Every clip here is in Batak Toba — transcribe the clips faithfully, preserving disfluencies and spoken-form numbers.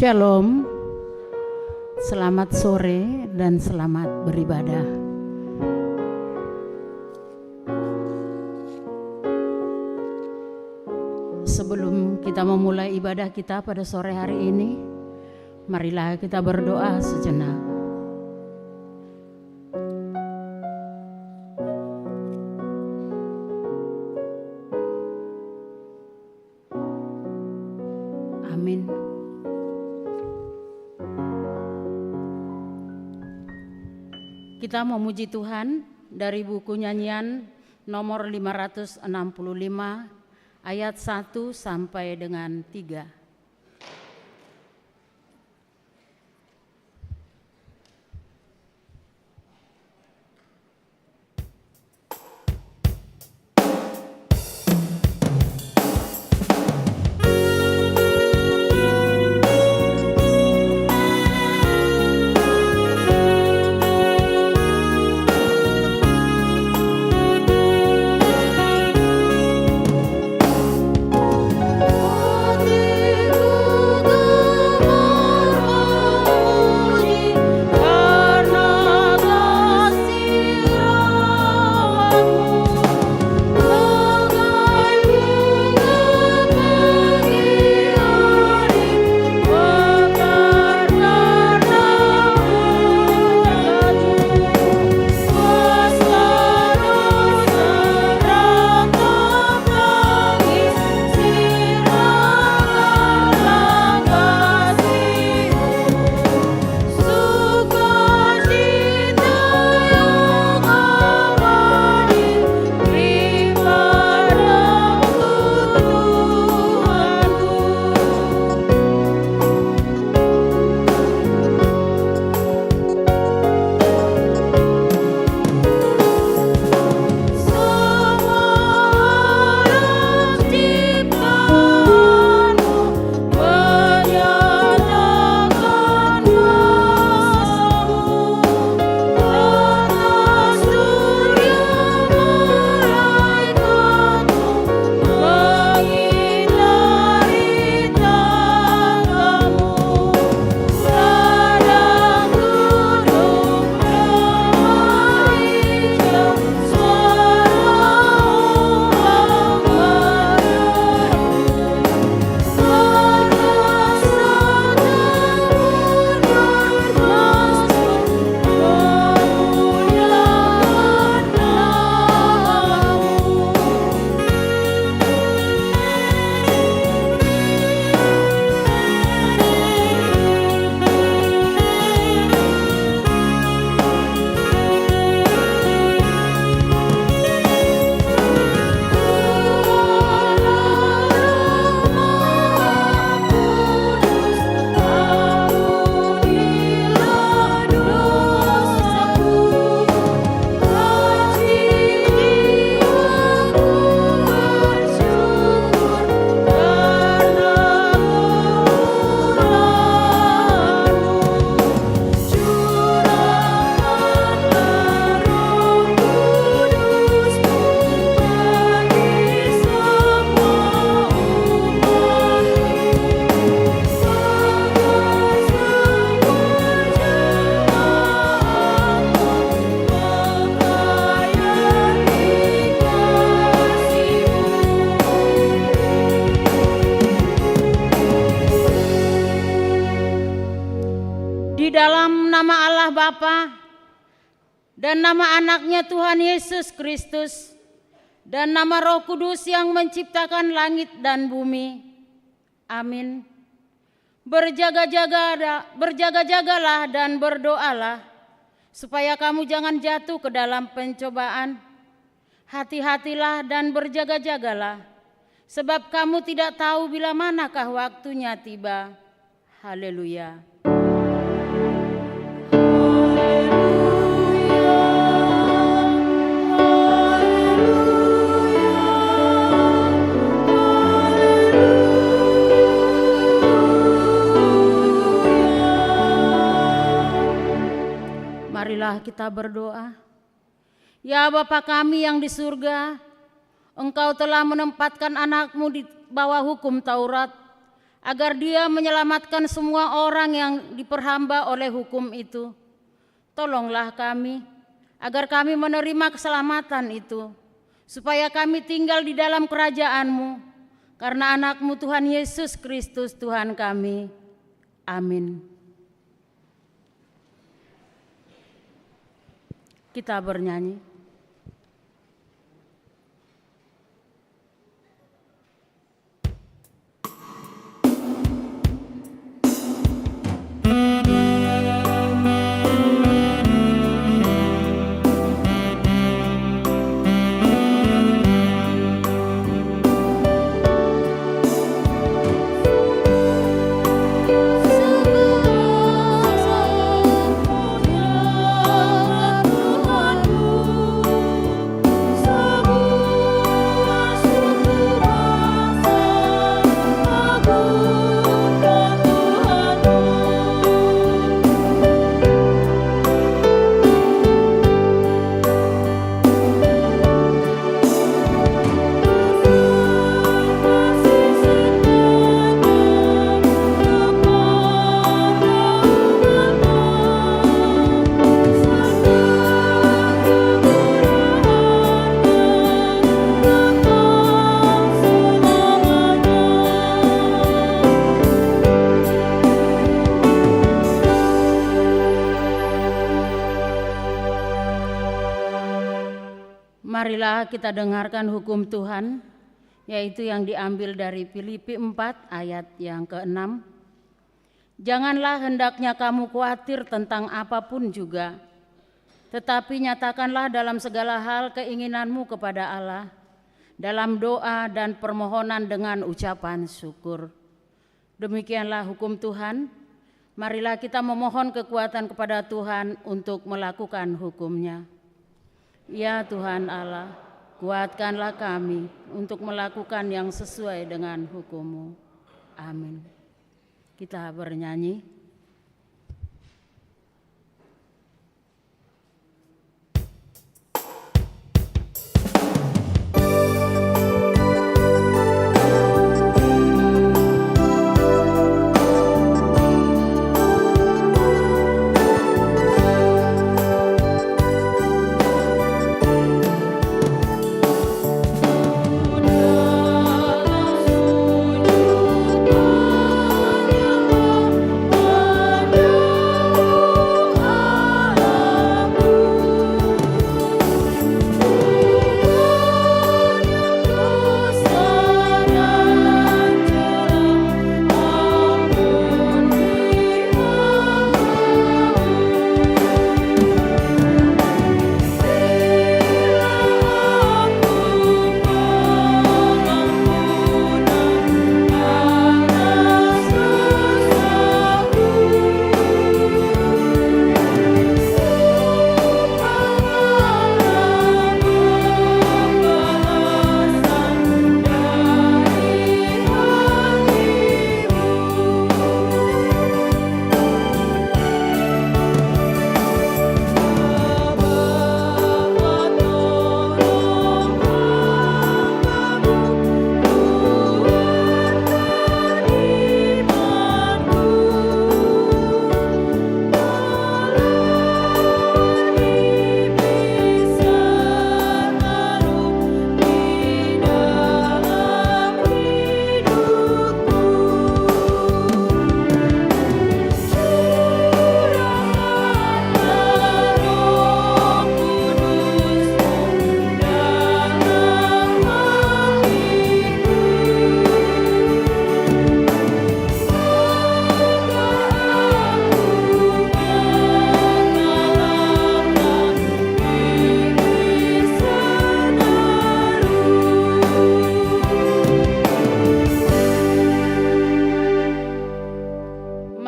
Shalom, selamat sore dan selamat beribadah. Sebelum kita memulai ibadah kita pada sore hari ini, marilah kita berdoa sejenak. Amin. Kita memuji Tuhan dari buku Nyanyian nomor lima ratus enam puluh lima, ayat satu sampai dengan tiga. Di dalam nama Allah Bapa, dan nama Anaknya Tuhan Yesus Kristus, dan nama Roh Kudus yang menciptakan langit dan bumi. Amin. Berjaga-jaga-, berjaga-jagalah dan berdoalah, supaya kamu jangan jatuh ke dalam pencobaan. Hati-hatilah dan berjaga-jagalah, sebab kamu tidak tahu bila manakah waktunya tiba. Haleluya. Marilah kita berdoa. Ya Bapa kami yang di surga, Engkau telah menempatkan Anakmu di bawah hukum Taurat, agar Dia menyelamatkan semua orang yang diperhamba oleh hukum itu. Tolonglah kami, agar kami menerima keselamatan itu, supaya kami tinggal di dalam kerajaan-Mu, karena Anak-Mu, Tuhan Yesus Kristus, Tuhan kami. Amin. Kita bernyanyi. Marilah kita dengarkan hukum Tuhan, yaitu yang diambil dari Filipi empat ayat yang keenam. Janganlah hendaknya kamu khawatir tentang apa pun juga, tetapi nyatakanlah dalam segala hal keinginanmu kepada Allah, dalam doa dan permohonan dengan ucapan syukur. Demikianlah hukum Tuhan. Marilah kita memohon kekuatan kepada Tuhan untuk melakukan hukum-Nya. Ya Tuhan Allah, kuatkanlah kami untuk melakukan yang sesuai dengan hukum-Mu. Amin. Kita bernyanyi.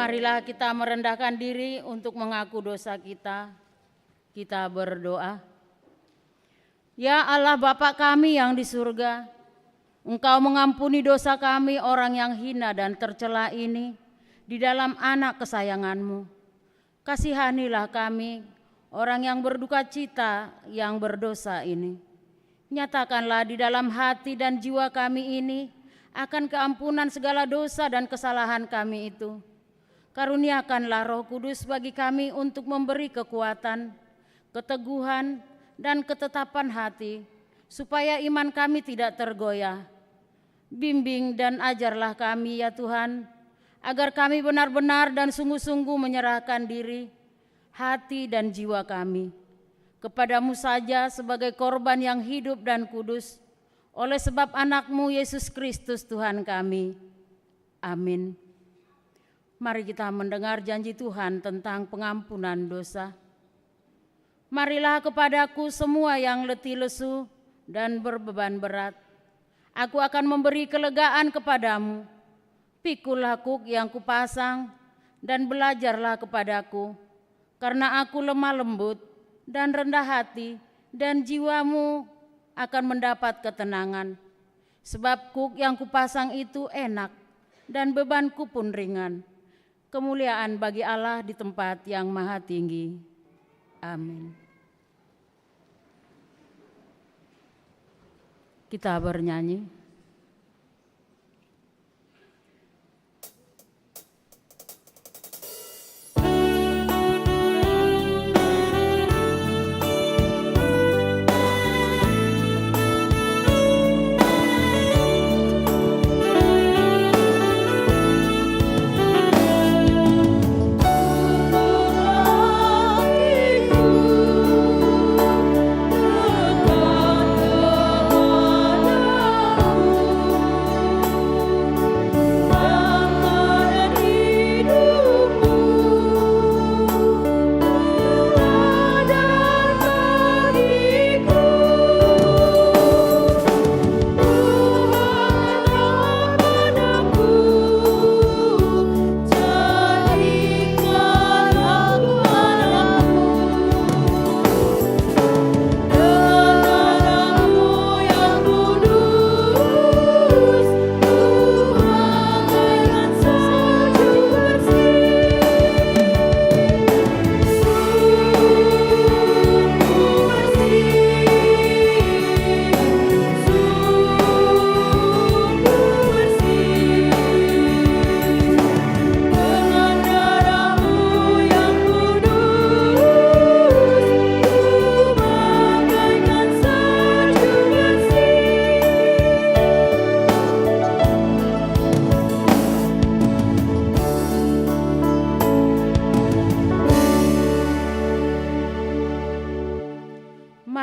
Marilah kita merendahkan diri untuk mengaku dosa kita. Kita berdoa. Ya Allah, Bapa kami yang di surga, Engkau mengampuni dosa kami, orang yang hina dan tercela ini, di dalam Anak kesayangan-Mu. Kasihanilah kami, orang yang berduka cita, yang berdosa ini. Nyatakanlah di dalam hati dan jiwa kami ini akan keampunan segala dosa dan kesalahan kami itu. Karuniakanlah Roh Kudus bagi kami untuk memberi kekuatan, keteguhan, dan ketetapan hati, supaya iman kami tidak tergoyah. Bimbing dan ajarlah kami, ya Tuhan, agar kami benar-benar dan sungguh-sungguh menyerahkan diri, hati, dan jiwa kami kepada-Mu saja sebagai korban yang hidup dan kudus, oleh sebab Anak-Mu, Yesus Kristus, Tuhan kami. Amin. Mari kita mendengar janji Tuhan tentang pengampunan dosa. Marilah kepadaku semua yang letih lesu dan berbeban berat. Aku akan memberi kelegaan kepadamu. Pikullah kuk yang kupasang dan belajarlah kepadaku. Karena aku lemah lembut dan rendah hati, dan jiwamu akan mendapat ketenangan. Sebab kuk yang kupasang itu enak, dan bebanku pun ringan. Kemuliaan bagi Allah di tempat yang maha tinggi. Amin. Kita bernyanyi.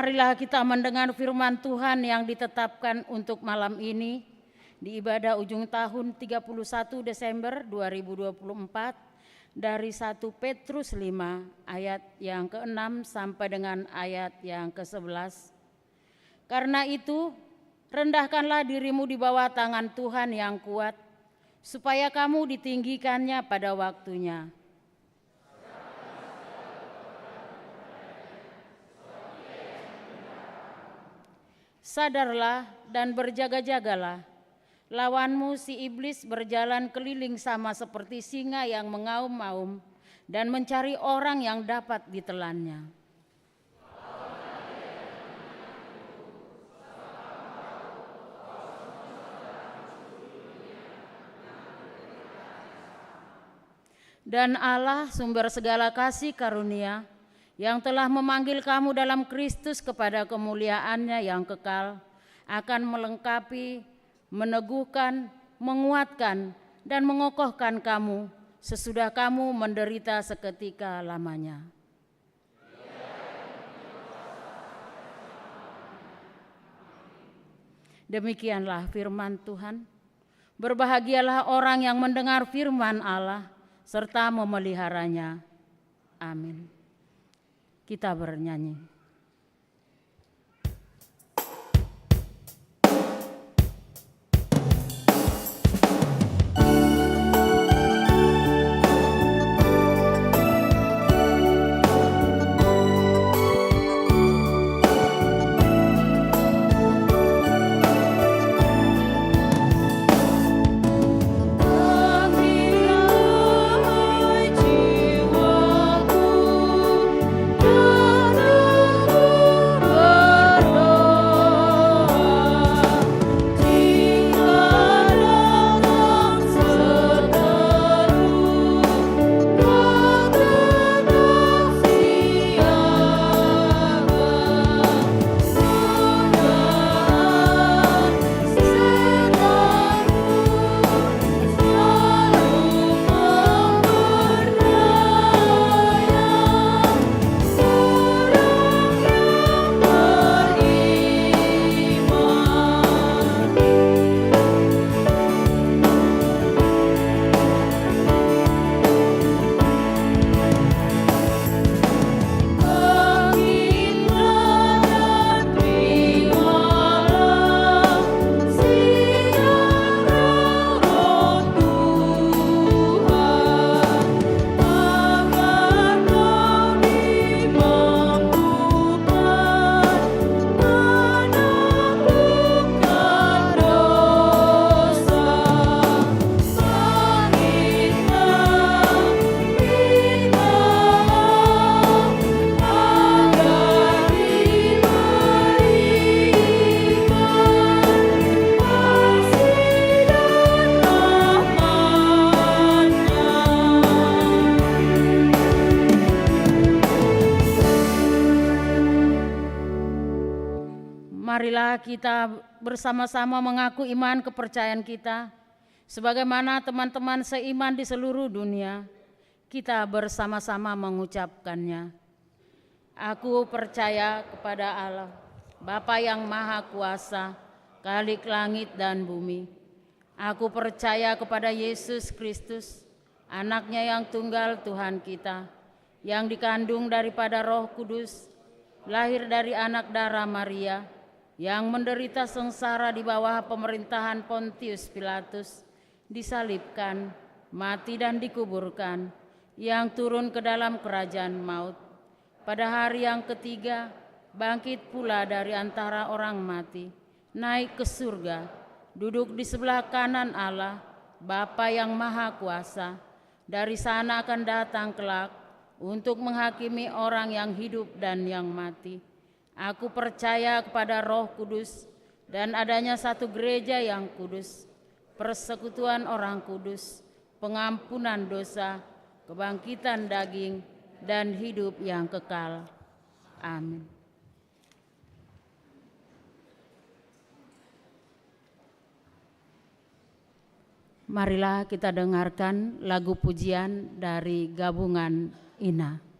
Marilah kita mendengar firman Tuhan yang ditetapkan untuk malam ini di ibadah ujung tahun tiga puluh satu Desember dua ribu dua puluh empat, dari satu Petrus lima ayat yang keenam sampai dengan ayat yang kesebelas. Karena itu, rendahkanlah dirimu di bawah tangan Tuhan yang kuat, supaya kamu ditinggikan-Nya pada waktunya. Sadarlah dan berjaga-jagalah. Lawanmu, si iblis, berjalan keliling sama seperti singa yang mengaum-aum dan mencari orang yang dapat ditelannya. Dan Allah, sumber segala kasih karunia, yang telah memanggil kamu dalam Kristus kepada kemuliaan-Nya yang kekal, akan melengkapi, meneguhkan, menguatkan, dan mengokohkan kamu sesudah kamu menderita seketika lamanya. Demikianlah firman Tuhan. Berbahagialah orang yang mendengar firman Allah serta memeliharanya. Amin. Kita bernyanyi. kita bersama-sama mengaku iman kepercayaan kita, sebagaimana teman-teman seiman di seluruh dunia, kita bersama-sama mengucapkannya. Aku percaya kepada Allah, Bapa yang Maha Kuasa, Khalik langit dan bumi. Aku percaya kepada Yesus Kristus, Anaknya yang tunggal, Tuhan kita, yang dikandung daripada Roh Kudus, lahir dari anak dara Maria, yang menderita sengsara di bawah pemerintahan Pontius Pilatus, disalibkan, mati dan dikuburkan, yang turun ke dalam kerajaan maut. Pada hari yang ketiga, bangkit pula dari antara orang mati, naik ke surga, duduk di sebelah kanan Allah, Bapa yang Maha Kuasa. Dari sana akan datang kelak untuk menghakimi orang yang hidup dan yang mati. Aku percaya kepada Roh Kudus dan adanya satu gereja yang kudus, persekutuan orang kudus, pengampunan dosa, kebangkitan daging, dan hidup yang kekal. Amin. Marilah kita dengarkan lagu pujian dari Gabungan Ina.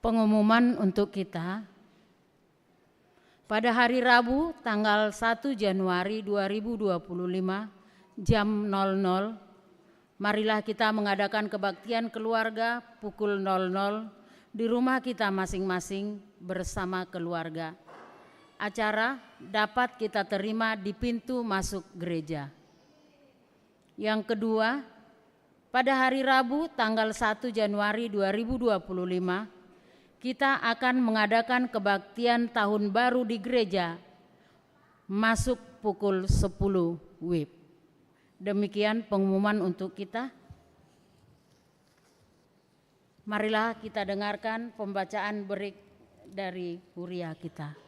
Pengumuman untuk kita. Pada hari Rabu, tanggal satu Januari dua ribu dua puluh lima, jam nol nol, marilah kita mengadakan kebaktian keluarga pukul nol nol di rumah kita masing-masing bersama keluarga. Acara dapat kita terima di pintu masuk gereja. Yang kedua, pada hari Rabu, tanggal satu Januari dua ribu dua puluh lima, kita akan mengadakan kebaktian tahun baru di gereja, masuk pukul sepuluh wib. Demikian pengumuman untuk kita. Marilah kita dengarkan pembacaan break dari huria kita.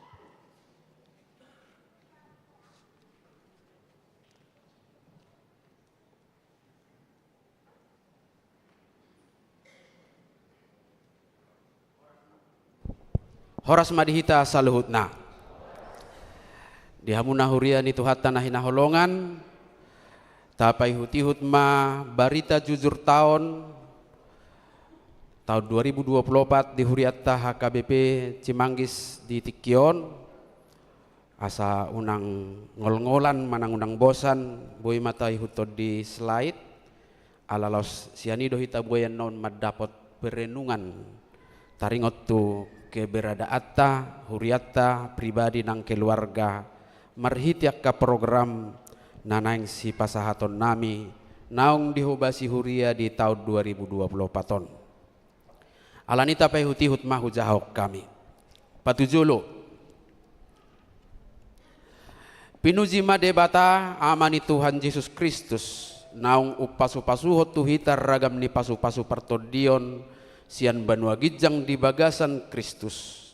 Horas ma di hita saluhutna. Di hamuna huria ni Tuhanta na hinaholongan, tapaihut-ihut ma barita jujur taon, taon dua ribu dua puluh opat di hurianta H K B P Cimanggis di tingki on. Asa unang ngolngolan manang unang bosan, boi ma taihuthon di slide. Ala laos sian i do hita boi annon mandapot perenungan. Taringot tu keberadaanta, hurianta, pribadi nang keluarga, marhite angka program na naeng sipasahatonnami naung dihobasi huria di taon dua ribu dua puluh opat on. Alani i tapaihut-ihut ma hujahahon hami. Patujolo. Pinuji ma Debata, Ama ni Tuhan Jesus Kristus, naung umpasu-pasuhon tu hita ragam ni pasu-pasu partondion sian banua ginjang di bagasan Kristus.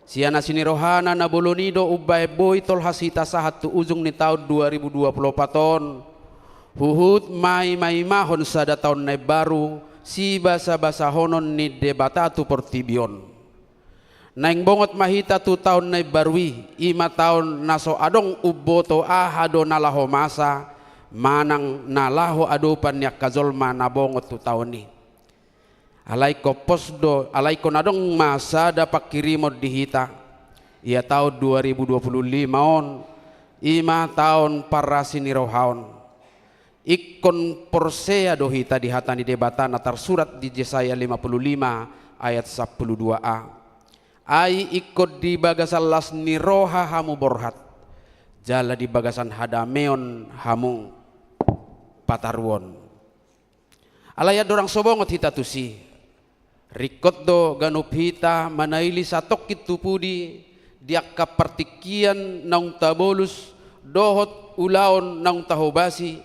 Sian asi ni rohana na bolon i do umbahen boi tolhas hita sahat tu ujung ni taon dua ribu dua puluh opat on, huhut maima-imahon sada taon na imbaru, sibasa-basahonon ni Debata tu portibi on. Naeng bongot ma hita tu taon na imbaru i, i ma taon na so adong umboto aha do na laho masa, manang na laho adopan ni angka jolma na bongot tu taon i. Alai ingkon pos do, alai ingkon adong ma sada panghirimon di hita. Ia taon dua ribu dua puluh lima on, i ma taon parasi ni roha on. Ingkon porsea do hita di hata ni Debata na tarsurat di Jesaya lima puluh lima ayat sampulu dua a. Ai ingkon di bagasan las ni roha hamu borhat, jala di bagasan hadameon hamu pataruon. Alai andorang so bongot hita tusi, ringkot do ganup hita manaili satongkin tu pudi di angka partingkian naung tabolus dohot ulaon naung tahobasi,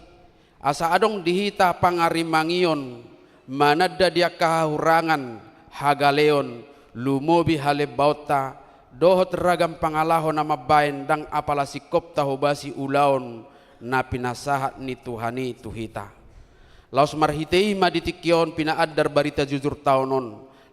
asa adong di hita pangarimangion mananda di angka hahurangan, hagaleon, lumobi halembaonta, dohot ragam pangalaho na mambahen ndang apala singkop tahobasi ulaon na pinasahat ni Tuhan i tu hita. Laos marhite i ma di tingki on pinaandar barita jujur taon on,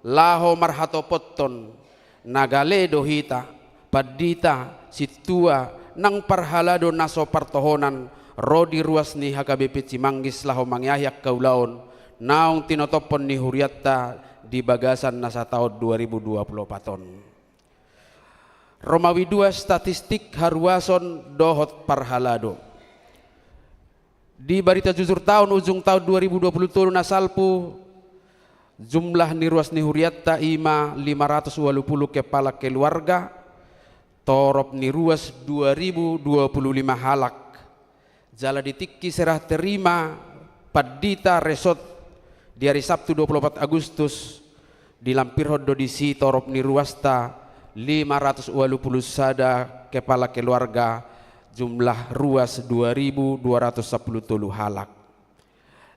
laho marhatopothon, na gale do hita, pandita, sintua, nang parhalado na so partohonan, ro di ruas ni H K B P Cimanggis laho mangeahi angka ulaon naung tinotophon ni hurianta di bagasan na sataon dua ribu dua puluh opat on. Romawi dua, statistik haruason dohot parhalado. Di barita jujur taon ujung taon dua ribu dua puluh tolu na salpu, jumlah ni ruas ni hurianta i ma lima ratus ualu pulu kepala keluarga, torop ni ruas dua ribu dua puluh lima halak. Jala di tingki serah terima pandita resort di ari Sabtu dua puluh opat Agustus, dilampirhon do disi torop ni ruasta lima ratus ualu pulu sada kepala keluarga, jumlah ruas dua ribu dua ratus sampulu tolu halak.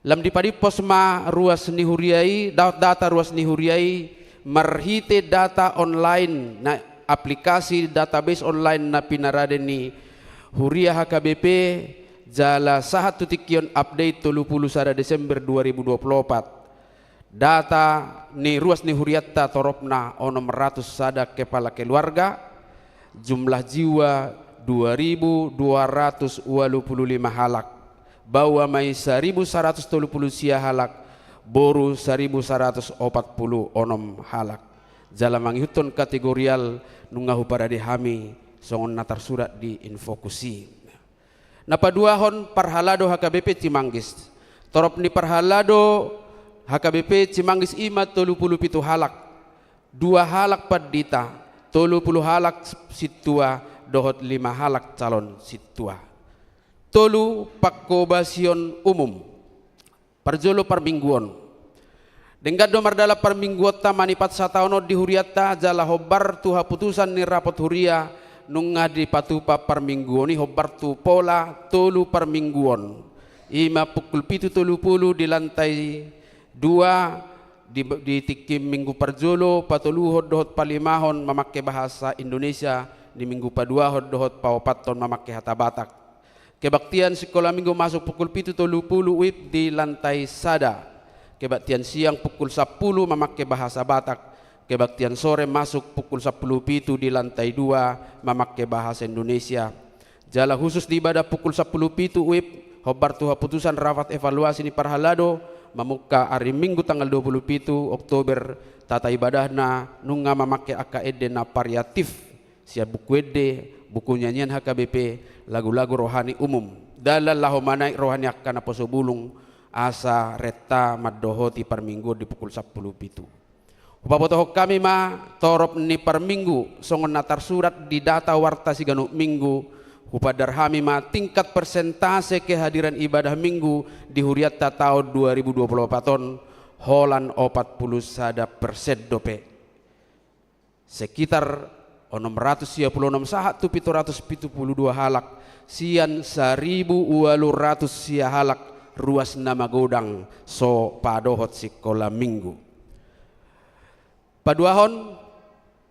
Lam dipadimpos ma ruas ni huria i, da-, data ruas ni huria i, marhite data online, na aplikasi database online na pinarade ni huria H K B P, jala sahat tu tingki on update tolu pulu sada Desember dua ribu dua puluh opat. Data ni ruas ni hurianta toropna onom ratus sada kepala keluarga, jumlah jiwa dua ribu dua ratus ualu pulu lima halak, baoa ma i saribu saratus tolu pulu sia halak, boru saribu saratus opat pulu onom halak. Jala mangihuthon kategorial nunga huparade hami songon na tarsurat di Infokus i. Na paduahon parhalado H K B P Cimanggis. Torop ni parhalado H K B P Cimanggis i ma tolu pulu pitu halak. Dua halak pandita, tolu pulu halak sintua, dohot lima halak calon sintua. Tolu, pangkobasion umum. Parjolo parmingguon. Denggan do mardalan parmingguonta manipat sataon on di hurianta jala hombar tu haputusan ni rapot huria nunga dipatupa parmingguon i hombar tu pola tolu parmingguon. I ma pukul pitu tolu pulu di lantai dua, di, di tingki minggu parjolo, patoluhon dohot palimahon mamangke bahasa Indonesia, di minggu paduahon dohot paopathon mamangke hata Batak. Kebaktian sikola minggu masuk pukul pitu tolu pulu WIB di lantai sada. Kebaktian siang pukul sampulu mamangke bahasa Batak. Kebaktian sore masuk pukul sampulu pitu di lantai dua mamangke bahasa Indonesia. Jala husus di ibadah pukul sampulu pitu WIB, hombar tu haputusan rapat evaluasi ni parhalado, mamungka ari Minggu tanggal dua pulu pitu Oktober, tata ibadahna nunga mamangke angka ende na variatif. Sian buku ende, buku nyanyian H K B P, lagu-lagu rohani umum. Dalan laho manaek roha ni angka naposo bulung, asa renta mandohoti parmingguon di pukul sampulu pitu. Hupabotohon hami ma, torop ni parminggu, songon na tarsurat di data warta siganup minggu, hupadar hami ma tingkat persentase kehadiran ibadah minggu di hurianta taon dua ribu dua pulu opat on, holan opat pulu sada persen dope. Sekitar onom ratus sia pulu onom sahat tu pitu ratus pitu pulu dua halak, sian saribu ualu ratus sia halak ruas na magodang so padohot sikola minggu. Paduahon,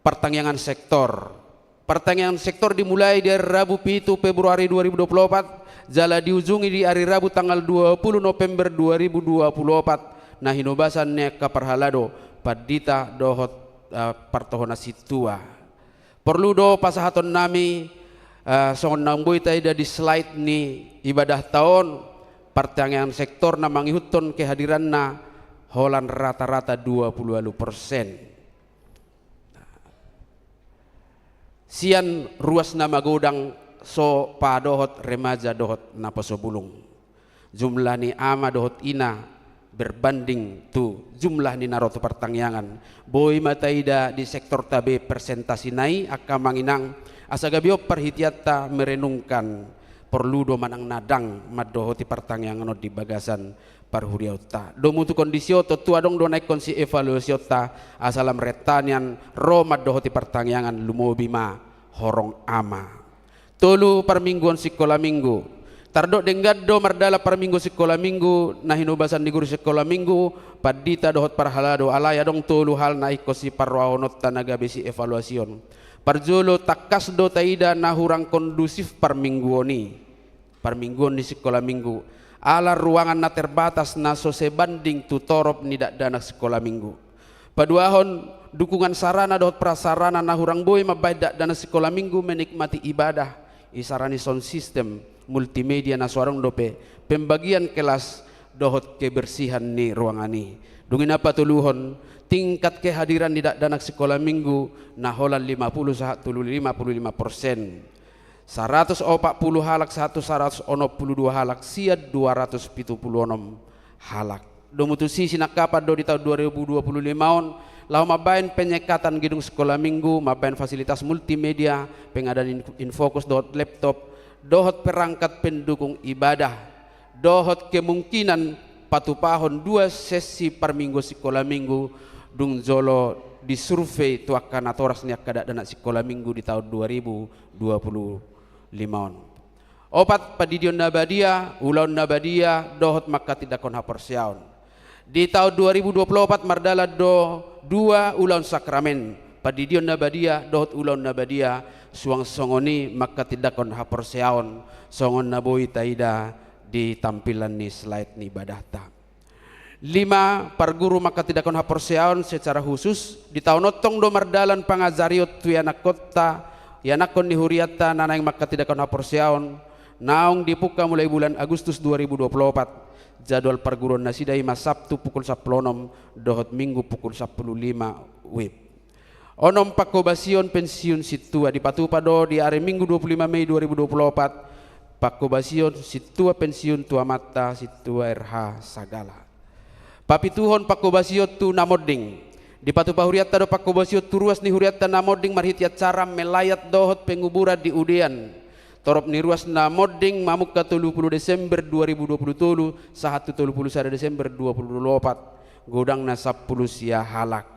partangiangan sektor. Partangiangan sektor dimulai di ari Rabu pitu Februari dua ribu dua pulu opat, jala diujungi di ari Rabu tanggal dua pulu November dua ribu dua pulu opat, na hinobasan ni angka parhalado, pandita dohot, eh, partohonan sintua. Porlu do pasahaton nami, eh, songon na boi taida di slide ni ibadahta on, partangiangan sektor na mangihuthon kehadiranna holan rata-rata dua pulu ualu persen. Sian ruas na magodang so padohot remaja dohot naposo bulung. Jumlah ni ama dohot ina berbanding tu jumlah ni na ro tu partangiangan. Boi ma taida di sektorta be persentasena i angka amang inang, asa gabe on parhiteanta merenungkan porlu do manang na dang mandohoti partangiangan on di bagasan parhuriaonta. Domu tu kondisi on tontu adong do na ingkon sievaluasionta, asa lam renta nian ro mandohoti partangiangan, lumobi ma horong ama. Tolu, parmingguon sikola minggu. Tardok denggan do mardalan parminggu sikola minggu na hinobasan ni guru sikola minggu, pandita dohot parhalado, alai adong tolu hal na ingkon siparrohahononta na gabe sievaluasion. Parjolo, tangkas do taida na hurang kondusif parmingguon i. Parmingguon ni sikola minggu, ala ruangan na terbatas na so sebanding tu torop ni dakdanak sikola minggu. Paduahon, dukungan sarana dohot prasarana na hurang boi mambahen dakdanak sikola minggu menikmati ibadah, isarana sound system, multimedia na so adong dope, pembagian kelas dohot kebersihan ni ruangan i. Dung i na patoluhon, tingkat kehadiran ni dakdanak sikola minggu na holan lima pulu sahat tu lima pulu lima persen. Saratus opat pulu halak sahat tu saratus onom pulu dua halak sian dua ratus pitu pulu onom halak. Domu tusi sinangkapan do di taon dua ribu dua pulu lima on, laho mambahen penyekatan gedung sikola minggu, mambahen fasilitas multimedia, pengadaan in-, Infokus dohot laptop, dohot perangkat pendukung ibadah, dohot kemungkinan patupahon dua sesi parminggu sikola minggu, dung jolo disurvei tu angka natoras ni angka dakdanak sikola minggu di taon dua ribu dua pulu lima on. Opat, pandidion na badia, ulaon na badia, dohot manghatindanghon haporseaon. Di taon dua ribu dua pulu opat mardalan do dua ulaon sakramen, pandidion na badia dohot ulaon na badia, suang songon i manghatindanghon haporseaon, songon na boi taida di tampilan ni slide ni ibadahta. Lima, parguru manghatindanghon haporseaon secara khusus, di taon on tong do mardalan pangajarion tu ianakkonta, ianakkon ni hurianta na naeng manghatindanghon haporseaon, naung dipungka mulai bulan Agustus dua ribu dua pulu opat, jadwal parguruon nasida i ma Sabtu pukul sampulu onom, dohot Minggu pukul sampulu lima WIB. Onom, pangkobasion pensiun sintua. Dipatupa do di ari Minggu dua puluh lima Mei dua ribu dua puluh opat pangkobasion sintua pensiun tu amanta Sintua R H Sagala. Papituhon, pangkobasion tu na monding. Dipatupa hurianta do pangkobasion tu ruas ni hurianta na monding marhite acara melayat dohot penguburan di Udean, torop ni ruas na monding, mamungka tolu pulu Desember dua ribu dua pulu tolu sahat tu tolu pulu sada Desember dua pulu dua pulu opat, godangna sampulu sia halak.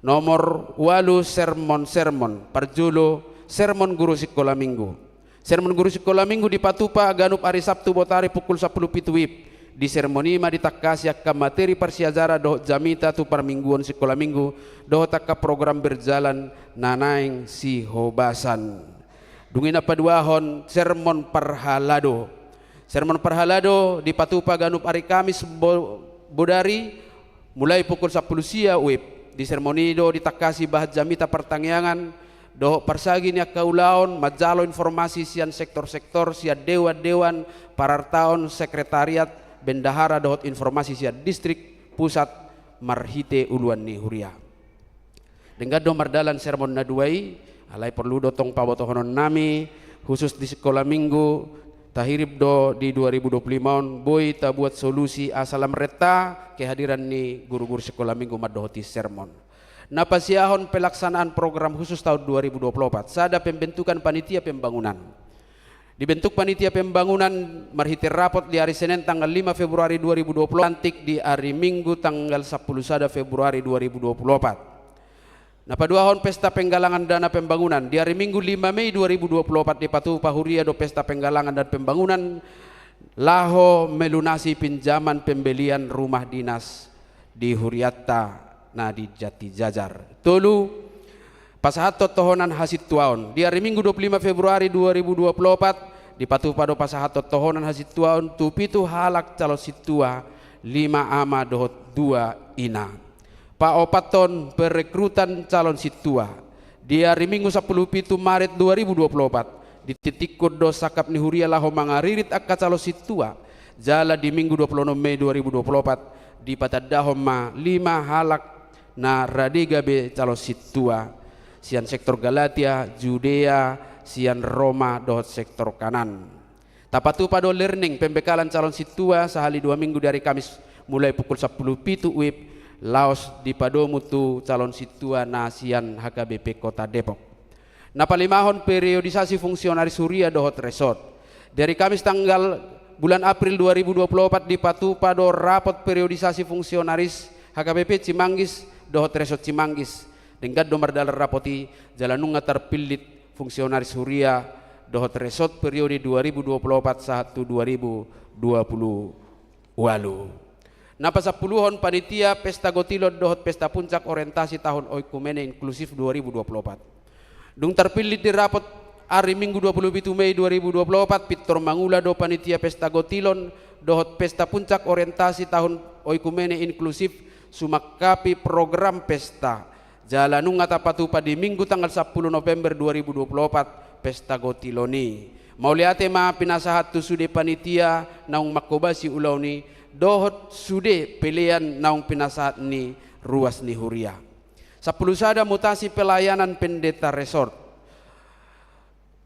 Nomor ualu, sermon-sermon. Parjolo, sermon guru sikola minggu. Sermon guru sikola minggu dipatupa ganup ari Sabtu botari pukul sampulu pitu WIB. Di sermon i ma ditangkasi angka materi parsiajaran dohot jamita tu parmingguon sikola minggu, dohot angka program berjalan na naeng sihobasan. Dung i na paduahon, sermon parhalado. Sermon parhalado dipatupa ganup ari Kamis bo-, bodari, mulai pukul sampulu sia WIB. Di sermon i do ditangkasi bahan jamita partangiangan dohot parsagi ni angka ulaon, manjalo informasi sian sektor-sektor, sian dewan-dewan, parartaon, sekretariat, bendahara dohot informasi sian distrik, pusat, marhite uluan ni huria. Denggan do mardalan sermon na dua i, alai porlu do tong pabotohonon nami, khusus di sikola minggu, tahirim do di dua ribu dua pulu lima on, boi tabuat solusi asa lam renta kehadiran ni guru-guru sikola minggu mandohoti sermon. Na pasiahon pelaksanaan program khusus tahun dua ribu dua puluh opat, sada, pembentukan panitia pembangunan. Dibentuk panitia pembangunan marhite rapot di ari Senen tanggal lima Februari dua ribu dua puluh, lantik di ari Minggu tanggal sampulu sada Februari dua ribu dua puluh opat. Na paduahon, pesta penggalangan dana pembangunan. Di ari Minggu lima Mei dua ribu dua puluh opat dipatupa huria do pesta penggalangan dana pembangunan laho melunasi pinjaman pembelian rumah dinas di hurianta na di Jatijajar. Tolu, pasahathon tohonan hasintuaon. Di ari Minggu dua pulu lima Februari dua ribu dua pulu opat dipatupa do pasahathon tohonan hasintuaon tu pitu halak calon sintua, lima ama dohot dua ina. Paopathon, perekrutan calon sintua. Di ari Minggu sampulu pitu Maret dua ribu dua pulu opat dititikon do sangkap ni huria laho mangaririt angka calon sintua. Jala di Minggu dua pulu onom Mei dua ribu dua pulu opat dipatandahon ma lima halak na rade gabe calon sintua sian sektor Galatia, Judea, sian Roma dohot sektor Kanaan. Tapatupa do learning, pembekalan calon sintua sahali dua minggu di ari Kamis mulai pukul sampulu pitu WIB, laos dipadomu tu calon sintua na sian H K B P Kota Depok. Na palimahon, periodisasi fungsionaris huria dohot resort. Di ari Kamis tanggal, bulan April dua ribu dua puluh opat dipatupa do rapot periodisasi fungsionaris H K B P Cimanggis dohot resort Cimanggis. Denggan do mardalan rapot i, jala nunga tarpillit fungsionaris huria dohot resort periode dua ribu dua puluh opat sahat tu dua ribu dua puluh ualu. Na pasampuluhon, panitia pesta gotilon dohot pesta puncak orientasi tahun oikumene inklusif dua ribu dua puluh opat. Dung tarpillit di rapot ari Minggu dua puluh pitu Mei dua ribu dua puluh opat, pintor mangula do panitia pesta gotilon dohot pesta puncak orientasi tahun oikumene inklusif sumangkapi program pesta. Jala nunga tapatupa di Minggu tanggal sampulu November dua ribu dua puluh opat pesta gotilon i. Mauliate ma pinasahat tu sude panitia naung manghobasi ulaon i dohot sude pelean naung pinasahat ni ruas ni huria. Sampulu sada, mutasi pelayanan pendeta resort.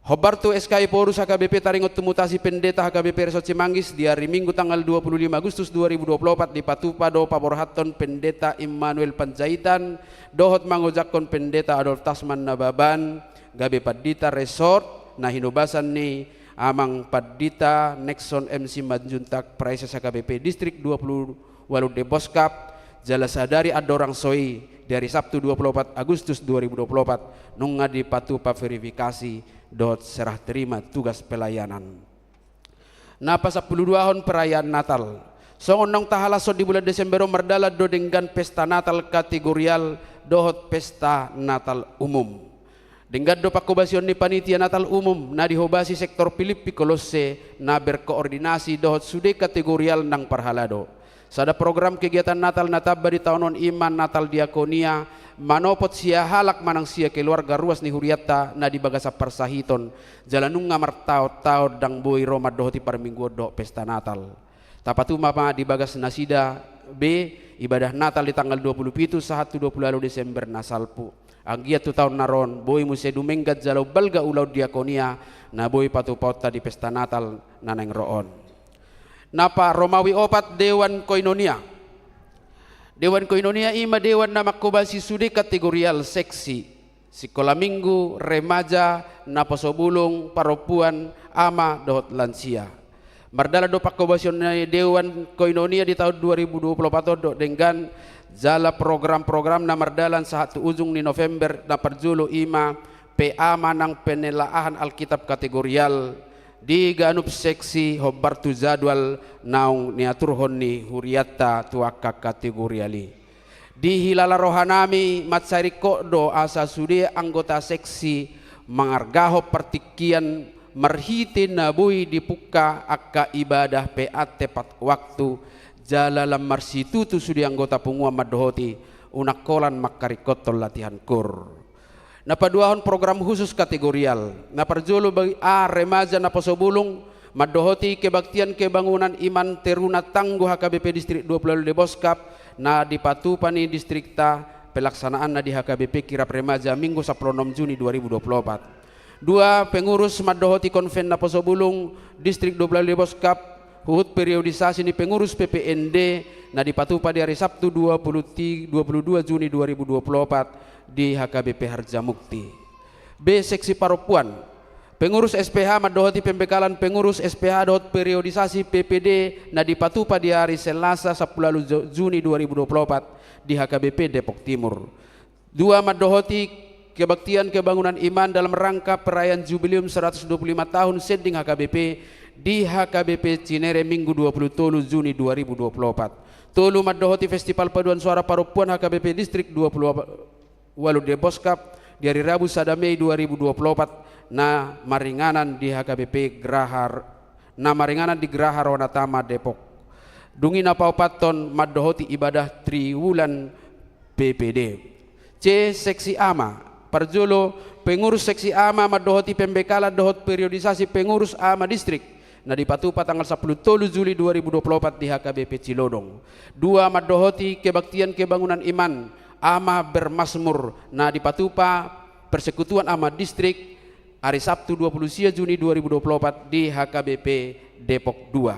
Hombar tu S K I Porus H K B P taringot tu mutasi pendeta H K B P Resort Cimanggis, di ari Minggu tanggal dua puluh lima Agustus dua ribu dua puluh opat dipatupa do paborhathon Pendeta Immanuel Panjaitan dohot mangojakhon Pendeta Adolf Tasman Nababan gabe pandita resort na hinobasan ni Amang Pandita Nexon M Simanjuntak, Praeses H K B P Distrik dua puluh ualu Deboskap, jala sadari andorang so i, di ari Sabtu dua puluh opat Agustus dua ribu dua puluh opat, nunga dipatupa verifikasi dohot serah terima tugas pelayanan. Na pasampuluduahon, perayaan Natal. Songon naung tahalashon di bulan Desember on, mardalan do denggan pesta Natal kategorial dohot pesta Natal umum. Denggan do panghobasion ni panitia Natal umum na dihobasi sektor Pilippi Kolosse na berkoordinasi dohot sude kategorial nang parhalado. Sada program kegiatan Natal na tamba di taon on i ma Natal Diakonia, manopot sia halak manang sia keluarga ruas ni hurianta na di bagasan parsahiton, jala nunga martaontaon ndang boi ro mandohoti parmingguon dohot pesta Natal. Tapatupahon ma di bagas nasida be ibadah Natal di tanggal dua puluh pitu sahat tu dua puluh ualu Desember na salpu. Anggiat tu taon na ro on boi muse dumenggan jala umbalga ulaon diakonia na boi patupahonta di pesta Natal na naeng ro on. Napa Romawi opat, Dewan Koinonia. Dewan Koinonia i ma dewan na manghobasi sude kategorial, seksi, sikola minggu, remaja, naposobulung, parompuan, ama dohot lansia. Mardalan do panghobasion ni Dewan Koinonia di taon dua ribu dua puluh opat on dohot denggan, jala program-program na mardalan sahat tu ujung ni November. Na parjolo i ma P A manang penelaahan Alkitab kategorial di ganup seksi hombar tu jadwal naung niaturhon ni hurianta tu angka kategorial i. Dihilala rohanami mansai ringkot do asa sude anggota seksi mangargahon partingkian marhite na boi dipungka angka ibadah P A tepat waktu, jala lam marsitutu sude anggota punguan mandohoti unang holan mangkaringkothon latihan koor. Na paduahon, program khusus kategorial. Na parjolo bagi A, remaja naposobulung, mandohoti kebaktian kebangunan iman teruna tangguh H K B P Distrik dua puluh ualu Deboskap, na dipatupa ni distrikta pelaksanaanna di H K B P Kirap Remaja Minggu sampulu onom Juni dua ribu dua puluh opat. Dua, pengurus mandohoti konven naposobulung Distrik dua puluh ualu Deboskap, huhut periodisasi ni pengurus P P N D na dipatupa di ari Sabtu dua puluh ti-, dua puluh dua Juni dua ribu dua puluh opat di H K B P Harjamukti. B, seksi parompuan. Pengurus S P H mandohoti pembekalan pengurus S P H dohot periodisasi P P D na dipatupa di ari Selasa sampulu ualu Jo-, Juni dua ribu dua puluh opat di H K B P Depok Timur. Dua, mandohoti kebaktian kebangunan iman dalam rangka perayaan jubileum seratus dua puluh lima tahun sending H K B P di H K B P Cinere Minggu dua puluh tolu Juni dua ribu dua puluh opat. Tolu, mandohoti festival paduan suara parompuan H K B P Distrik dua puluh ualu Deboskap di ari Rabu sada Mei dua ribu dua puluh opat na maringanan di H K B P Graha, na maringanan di Graha Rona Tama Depok. Dung i na paopathon, mandohoti ibadah triwulan P P D. C, seksi ama. Parjolo, pengurus seksi ama mandohoti pembekalan dohot periodisasi pengurus ama distrik na dipatupa tanggal sampulu tolu Juli dua ribu dua puluh opat di H K B P Cilodong. Dua, mandohoti kebaktian kebangunan iman ama bermazmur na dipatupa Persekutuan Ama Distrik ari Sabtu dua puluh sia Juni dua ribu dua puluh opat di H K B P Depok dua.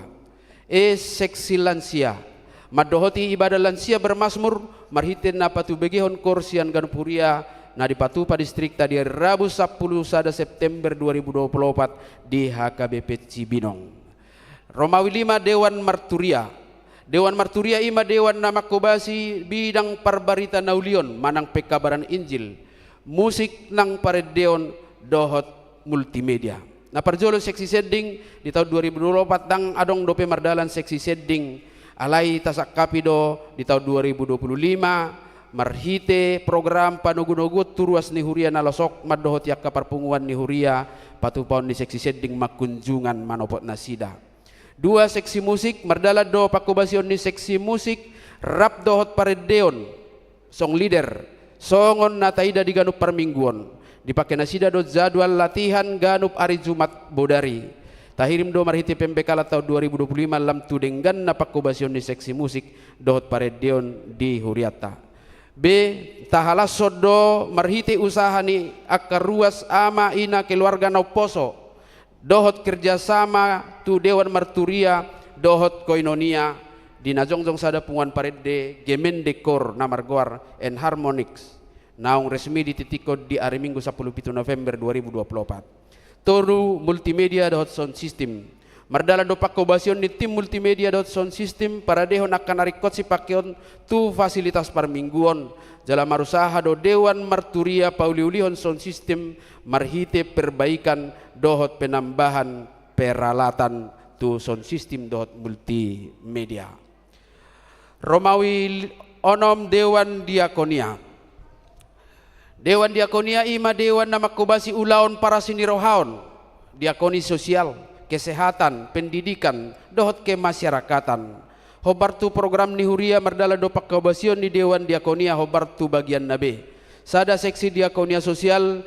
E, seksi lansia. Mandohoti ibadah lansia bermazmur marhite na patubegehon koor sian ganup huria na dipatupa distrikta di ari Rabu sampulu sada September dua ribu dua puluh opat di H K B P Cibinong. Romawi lima, Dewan Marturia. Dewan Marturia i ma dewan na manghobasi bidang parbarita na ulion manang pengkabaran Injil, musik nang parendeon dohot multimedia. Na parjolo, seksi sending. Di taon dua ribu dua puluh opat ndang adong dope mardalan seksi sending, alai tasangkapi do di taon dua ribu dua puluh lima marhite program panogunoguon tu ruas ni huria na losok mandohoti angka parpunguan ni huria, patupahon ni seksi sending ma kunjungan manopot nasida. Dua, seksi musik. Mardalan do panghobasion ni seksi musik rap dohot parendeon, song leader, songon na taida di ganup parmingguon. Dipangke nasida do jadwal latihan ganup ari Jumat bodari. Tahirim do marhite pembekalan taon dua ribu dua puluh lima lam tu dengganna panghobasion ni seksi musik dohot parendeon di hurianta. B, tahalashon do marhite usaha ni angka ruas, ama, ina, keluarga na umposo dohot kerjasama tu Dewan Marturia dohot Koinonia di na jongjong sada punguan parende, Gemende Koor na margoar Enharmonics, naung resmi dititikkon di ari Minggu sampulu pitu November dua ribu dua puluh opat. Tolu, multimedia dohot sound system. Mardalan do panghobasion ni tim multimedia dohot sound system, paradehon angka na ringkot sipangkeon tu fasilitas parmingguon, jala marusaha do Dewan Marturia pauliulihon sound system marhite perbaikan dohot penambahan peralatan tu sound system dohot multimedia. Romawi onom, Dewan Diakonia. Dewan Diakonia i ma dewan na manghobasi ulaon parasinirohaon, diakoni sosial, kesehatan, pendidikan, dohot kemasyarakatan. Hombar tu program ni huria mardalan do panghobasion ni Dewan Diakonia hombar tu bagianna be. Sada, seksi diakonia sosial.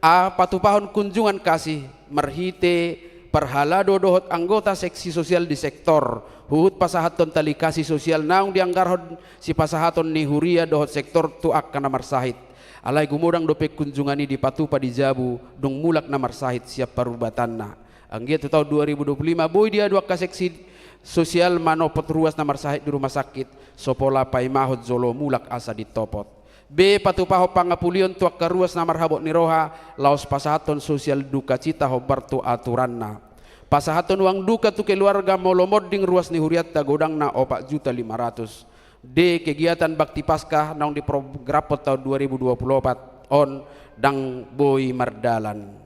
A, patupahon kunjungan kasih marhite parhalado dohot anggota seksi sosial di sektor, huhut pasahathon tali kasi sosial naung dianggarhon sipasahaton ni huria dohot sektor tu angka na marsahit. Alai gumodang dope kunjungan i dipatupa di jabu, dung mulak na marsahit sian parubatanna. Anggiat tu taon dua ribu dua puluh lima boi diadu angka seksi sosial manopot ruas na marsahit di rumah sakit, so pola paimahon jolo mulak asa ditopot. Be patupahon pangapulion tu angka ruas na marhabot ni roha, laos pasahathon sosial dukacita hombar tu aturanna. Pasahathon uang duka tu keluarga molo monding ruas ni hurianta godangna opat juta lima ratus. D, kegiatan bakti Paskah naung diprogramhon taon dua ribu dua puluh opat on ndang boi mardalan.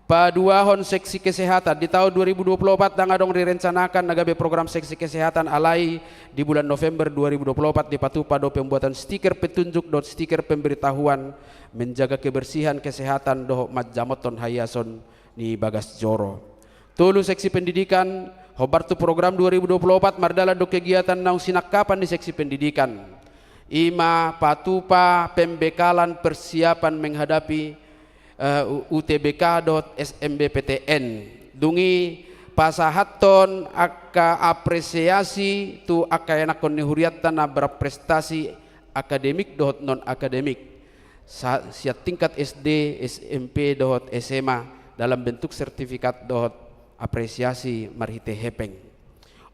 Paduahon seksi kesehatan. Di taon dua ribu dua puluh opat ndang adong direncanakan na gabe program seksi kesehatan, alai di bulan November dua ribu dua puluh opat dipatupa do pembuatan stiker petunjuk dohot stiker pemberitahuan menjaga kebersihan, kesehatan dohot manjamothon haiason ni bagas joro. Tolu, seksi pendidikan. Hombar tu program dua ribu dua puluh opat mardalan do kegiatan naung sinangkapan ni seksi pendidikan. I ma patupa pembekalan persiapan menghadapi eh, U-, U T B K dohot S M B P T N. Dung i pasahathon angka apresiasi tu angka ianakhon ni hurianta na berprestasi akademik dohot non akademik. Sa-, sian tingkat S D, S M P dohot S M A dalam bentuk sertifikat dohot apresiasi marhite hepeng.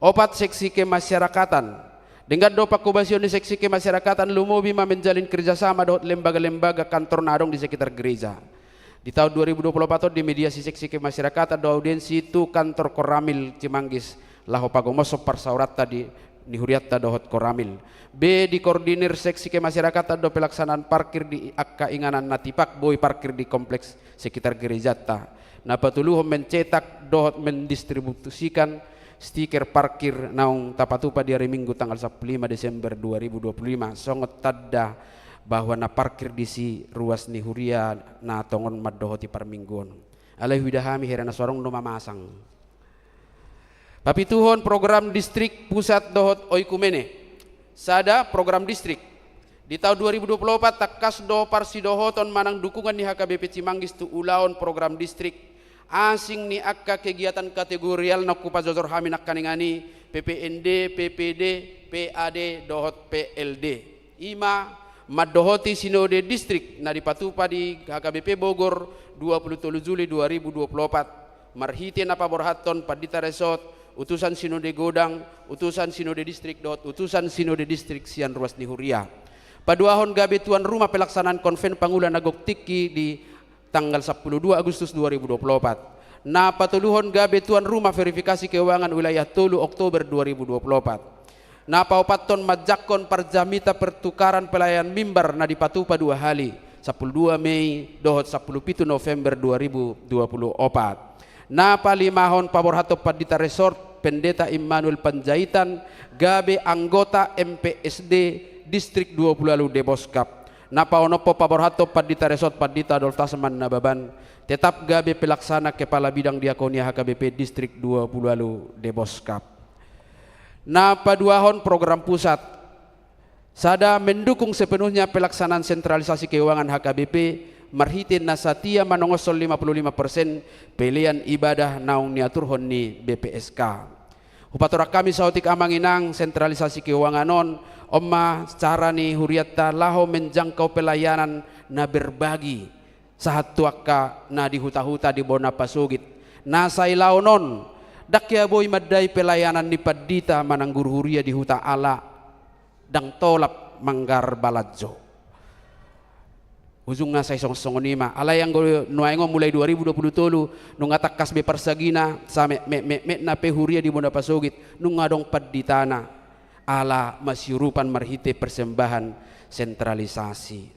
Opat, seksi kemasyarakatan. Denggan do pangkobasion ni seksi kemasyarakatan, lumobi ma menjalin kerjasama dohot lembaga-lembaga kantor na adong di sekitar gereja. Di taon dua ribu dua puluh opat on dimediasi seksi kemasyarakatan dohot audiensi tu kantor Koramil Cimanggis laho pagomoshon parsaoranta di ni hurianta dohot Koramil. B, dikoordinir seksi kemasyarakatan do pelaksanaan parkir di angka inganan na tipak boi parkir di kompleks sekitar gerejanta. Na patoluhon mencetak dohot mendistribusikan stiker parkir naung tapatupa di ari Minggu tanggal sampulu lima Desember dua ribu dua puluh lima songon tanda bahwa na parkir disi ruas ni huria na tongon mandohoti parmingguon. Alai huida hami hera na so adong do mamasang. Papituhon program distrik pusat dohot oikumene. Sada, program distrik. Di taon dua ribu dua puluh opat tangkas do parsidohoton manang dukungan ni H K B P Cimanggis tu ulaon program distrik asing ni angka kegiatan kategorial naung hupajojor hami nangkaningan i, P P N D, P P D, P A D dohot P L D. I ma mandohoti sinode distrik na dipatupa di H K B P Bogor dua puluh tolu Juli dua ribu dua puluh opat. Marhite na paborhathon pandita resort, utusan sinode godang, utusan sinode distrik dohot utusan sinode distrik sian ruas ni huria. Paduahon gabe tuan rumah pelaksanaan konven pangula na gok tingki di tanggal sampulu dua Agustus dua ribu dua puluh opat. Na patoluhon gabe tuan rumah verifikasi keuangan wilayah tolu Oktober dua ribu dua puluh opat. Na paopathon manjangkon parjamita pertukaran pelayan mimbar na dipatupa dua hali, sampulu dua Mei dohot sampulu pitu November dua ribu dua puluh opat. Na palimahon paborhathon pandita resort, Pendeta Immanuel Panjaitan, gabe anggota M P S D Distrik dua puluh ualu Deboskap. Na paonomhon paborhathon pandita resort, Pandita Adolf Tasman Nababan, tetap gabe pelaksana kepala bidang diakonia H K B P Distrik dua puluh ualu Deboskap. Na paduahon program pusat. Sada, mendukung sepenuhnya pelaksanaan sentralisasi keuangan H K B P marhite na satia manongoshon lima puluh lima persen pelean ibadah naung niaturhon ni B P S K. Hupatorang hami saotik, Amang Inang, sentralisasi keuangan on, on ma cara ni hurianta laho menjangkau pelayanan na berbagi sahat tu angka na di huta-huta di bona pasogit. Na sailaon on, ndang hea boi mandai pelayanan ni pandita manang guru huria di huta ala ndang tolap manggarar balanjo. Ujungna sai songon-songon i ma. Alai anggo nuaeng on mulai dua ribu dua puluh tolu, nunga tangkas be parsagina, sametmetmetmetna pe huria di bona pasogit, nunga adong panditana, ala masiurupan marhite persembahan sentralisasi.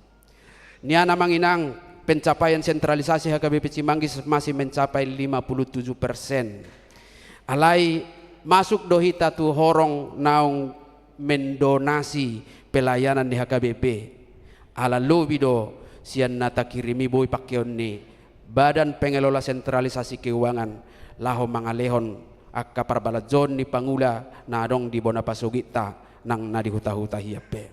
Nian, Amang Inang, pencapaian sentralisasi H K B P Cimanggis masih mencapai lima puluh tujuh persen. Alai masuk do hita tu horong naung mendonasi pelayanan ni H K B P. Ala lobi do sian na takirim i boi pangkeon ni Badan Pengelola Sentralisasi Keuangan laho mangalehon angka parbalanjoon ni pangula na adong di bona pasogitta nang na di huta-huta hian pe.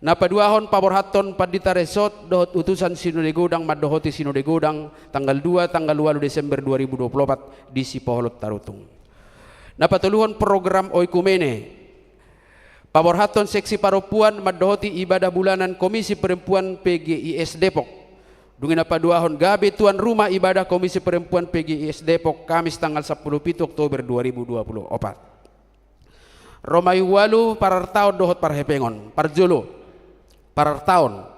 Na paduahon, paborhathon pandita resort dohot utusan sinode godang mandohoti sinode godang tanggal dua, tanggal ualu Desember dua ribu dua puluh opat di Sipoholon Tarutung. Na patoluhon, program oikumene. Paborhathon seksi parompuan mandohoti ibadah bulanan Komisi Perempuan P G I S Depok. Dung i na paduahon, gabe tuan rumah ibadah Komisi Perempuan P G I S Depok, Kamis tanggal sampulu pitu Oktober dua ribu dua puluh opat. Ro ma i ualu, parartaon dohot parhepengon. Parjolo, parartaon.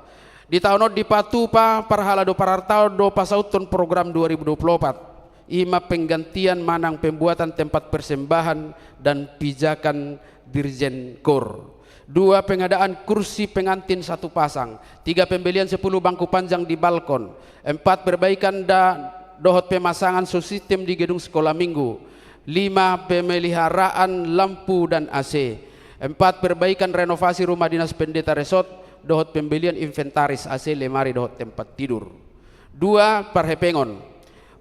Di taon on dipatupa parhalado parartaon do pasauthon program dua ribu dua puluh opat, i ma penggantian manang pembuatan tempat persembahan dan pijakan Dirjen Koor. Dua, pengadaan kursi pengantin satu pasang. Tiga, pembelian sepuluh bangku panjang di balkon. Empat, perbaikan da-, dohot pemasangan sound system di gedung sekolah minggu. Lima, pemeliharaan lampu dan A C. Empat, perbaikan renovasi rumah dinas pendeta resort dohot pembelian inventaris A C, lemari dohot tempat tidur. Dua, parhepengon.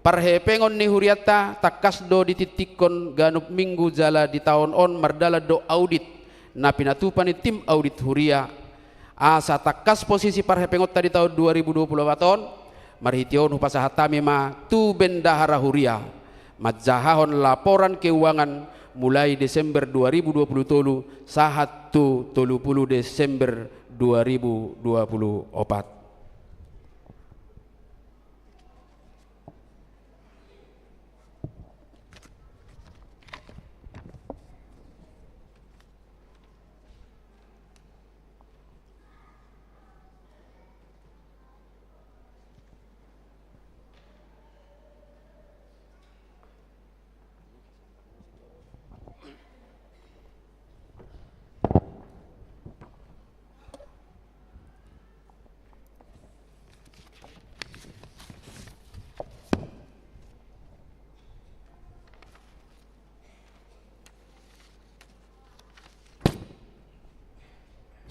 Parhepengon ni hurianta tangkas do ditingtinghon ganup minggu jala di taon on mardalan do audit na pinatupa ni tim audit huria. Asa tangkas posisi parhepengonta di taon dua ribu dua puluh opat on, marhite on hupasahat hami ma tu bendahara huria manjahahon laporan keuangan mulai Desember dua ribu dua puluh tolu sahat tu tolu pulu Desember dua ribu dua puluh opat.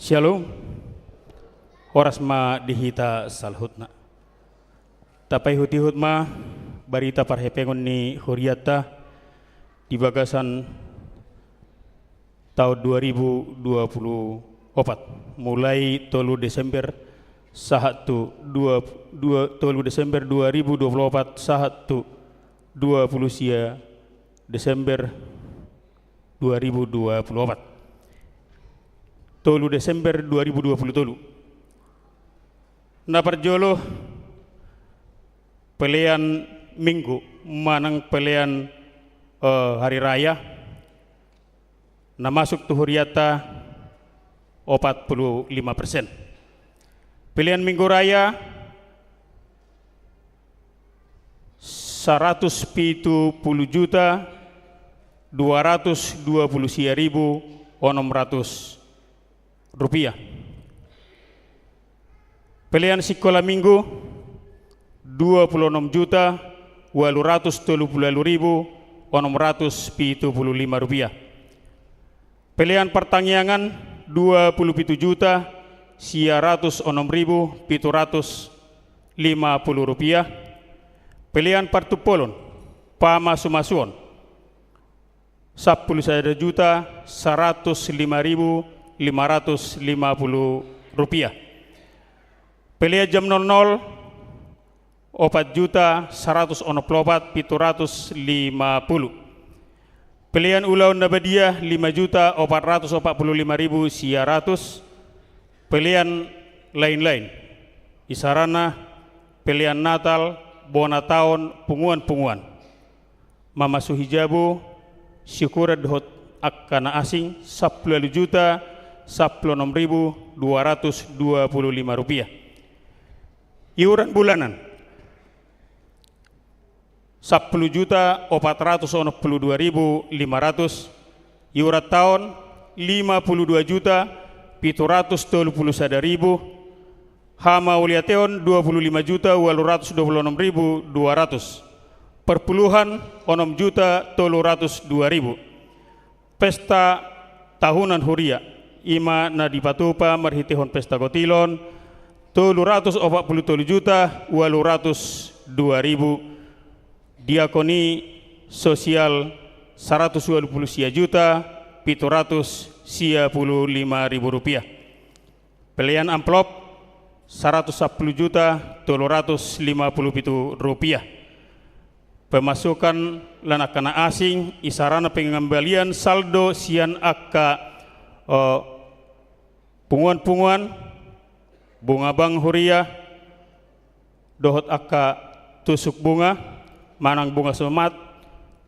Syalom. Horas ma di hita saluhutna. Tapaihutihut ma barita parhepengon ni hurianta di bagasan taon dua ribu dua puluh opat, mulai tolu Desember sahat tu dua, dua, tolu Desember dua ribu dua puluh opat sahat tu dua pulu sia Desember dua ribu dua puluh opat. Tolu Desember dua ribu dua puluh tolu. Na parjolo, pelean minggu manang pelean, eh, hari raya na masuk tu hurianta opat pulu lima persen. Pelean minggu raya saratus pitu pulu juta dua ratus dua pulu sia ribu onom ratus rupiah. Pelean sikola minggu, dua pulu onom juta ualu ratus tolu pulu ualu ribu onom ratus pitu pulu lima rupiah. Pelean partangiangan, dua pulu pitu juta sia ratus onom ribu pitu ratus lima pulu rupiah. Pelean partumpolon, pamasumasuon, sampulu sada juta saratus lima ribu lima ratus lima pulu rupiah. Pelean jam nol nol, opat juta saratus onom pulu opat pitu ratus lima pulu. Pelean ulaon na badia, lima juta opat ratus opat pulu lima ribu sia ratus. Pelean lain-lain, isarana pelean Natal, bona taon, punguan-punguan. Mamasuhi jabu, syukuran dohot angka na asing, sampulu ualu juta sampulu onom ribu dua ratus dua pulu lima rupiah. Iuran bulanan, sampulu juta opat ratus onom pulu dua ribu lima ratus. Iuran taon, lima pulu dua juta pitu ratus tolu pulu sada ribu. Hamauliateon, dua pulu lima juta ualu ratus dua pulu onom ribu dua ratus. Parpuluhan, onom juta tolu ratus dua ribu. Pesta tahunan huria, i ma na dipatupa marhitehon pesta kotilon, tolu ratus opat pulu tolu juta ualu ratus dua ribu. Diakoni sosial, saratus ualu pulu sia juta pitu ratus sia pulu lima ribu rupiah. Pelean amplop saratus sampulu juta tolu ratus lima pulu pitu rupiah. Pemasukan lan angka na asing, isarana pengembalian saldo sian angka, eh, punguan-punguan, bunga bank huria, dohot angka tusuk bunga, manang bunga semat,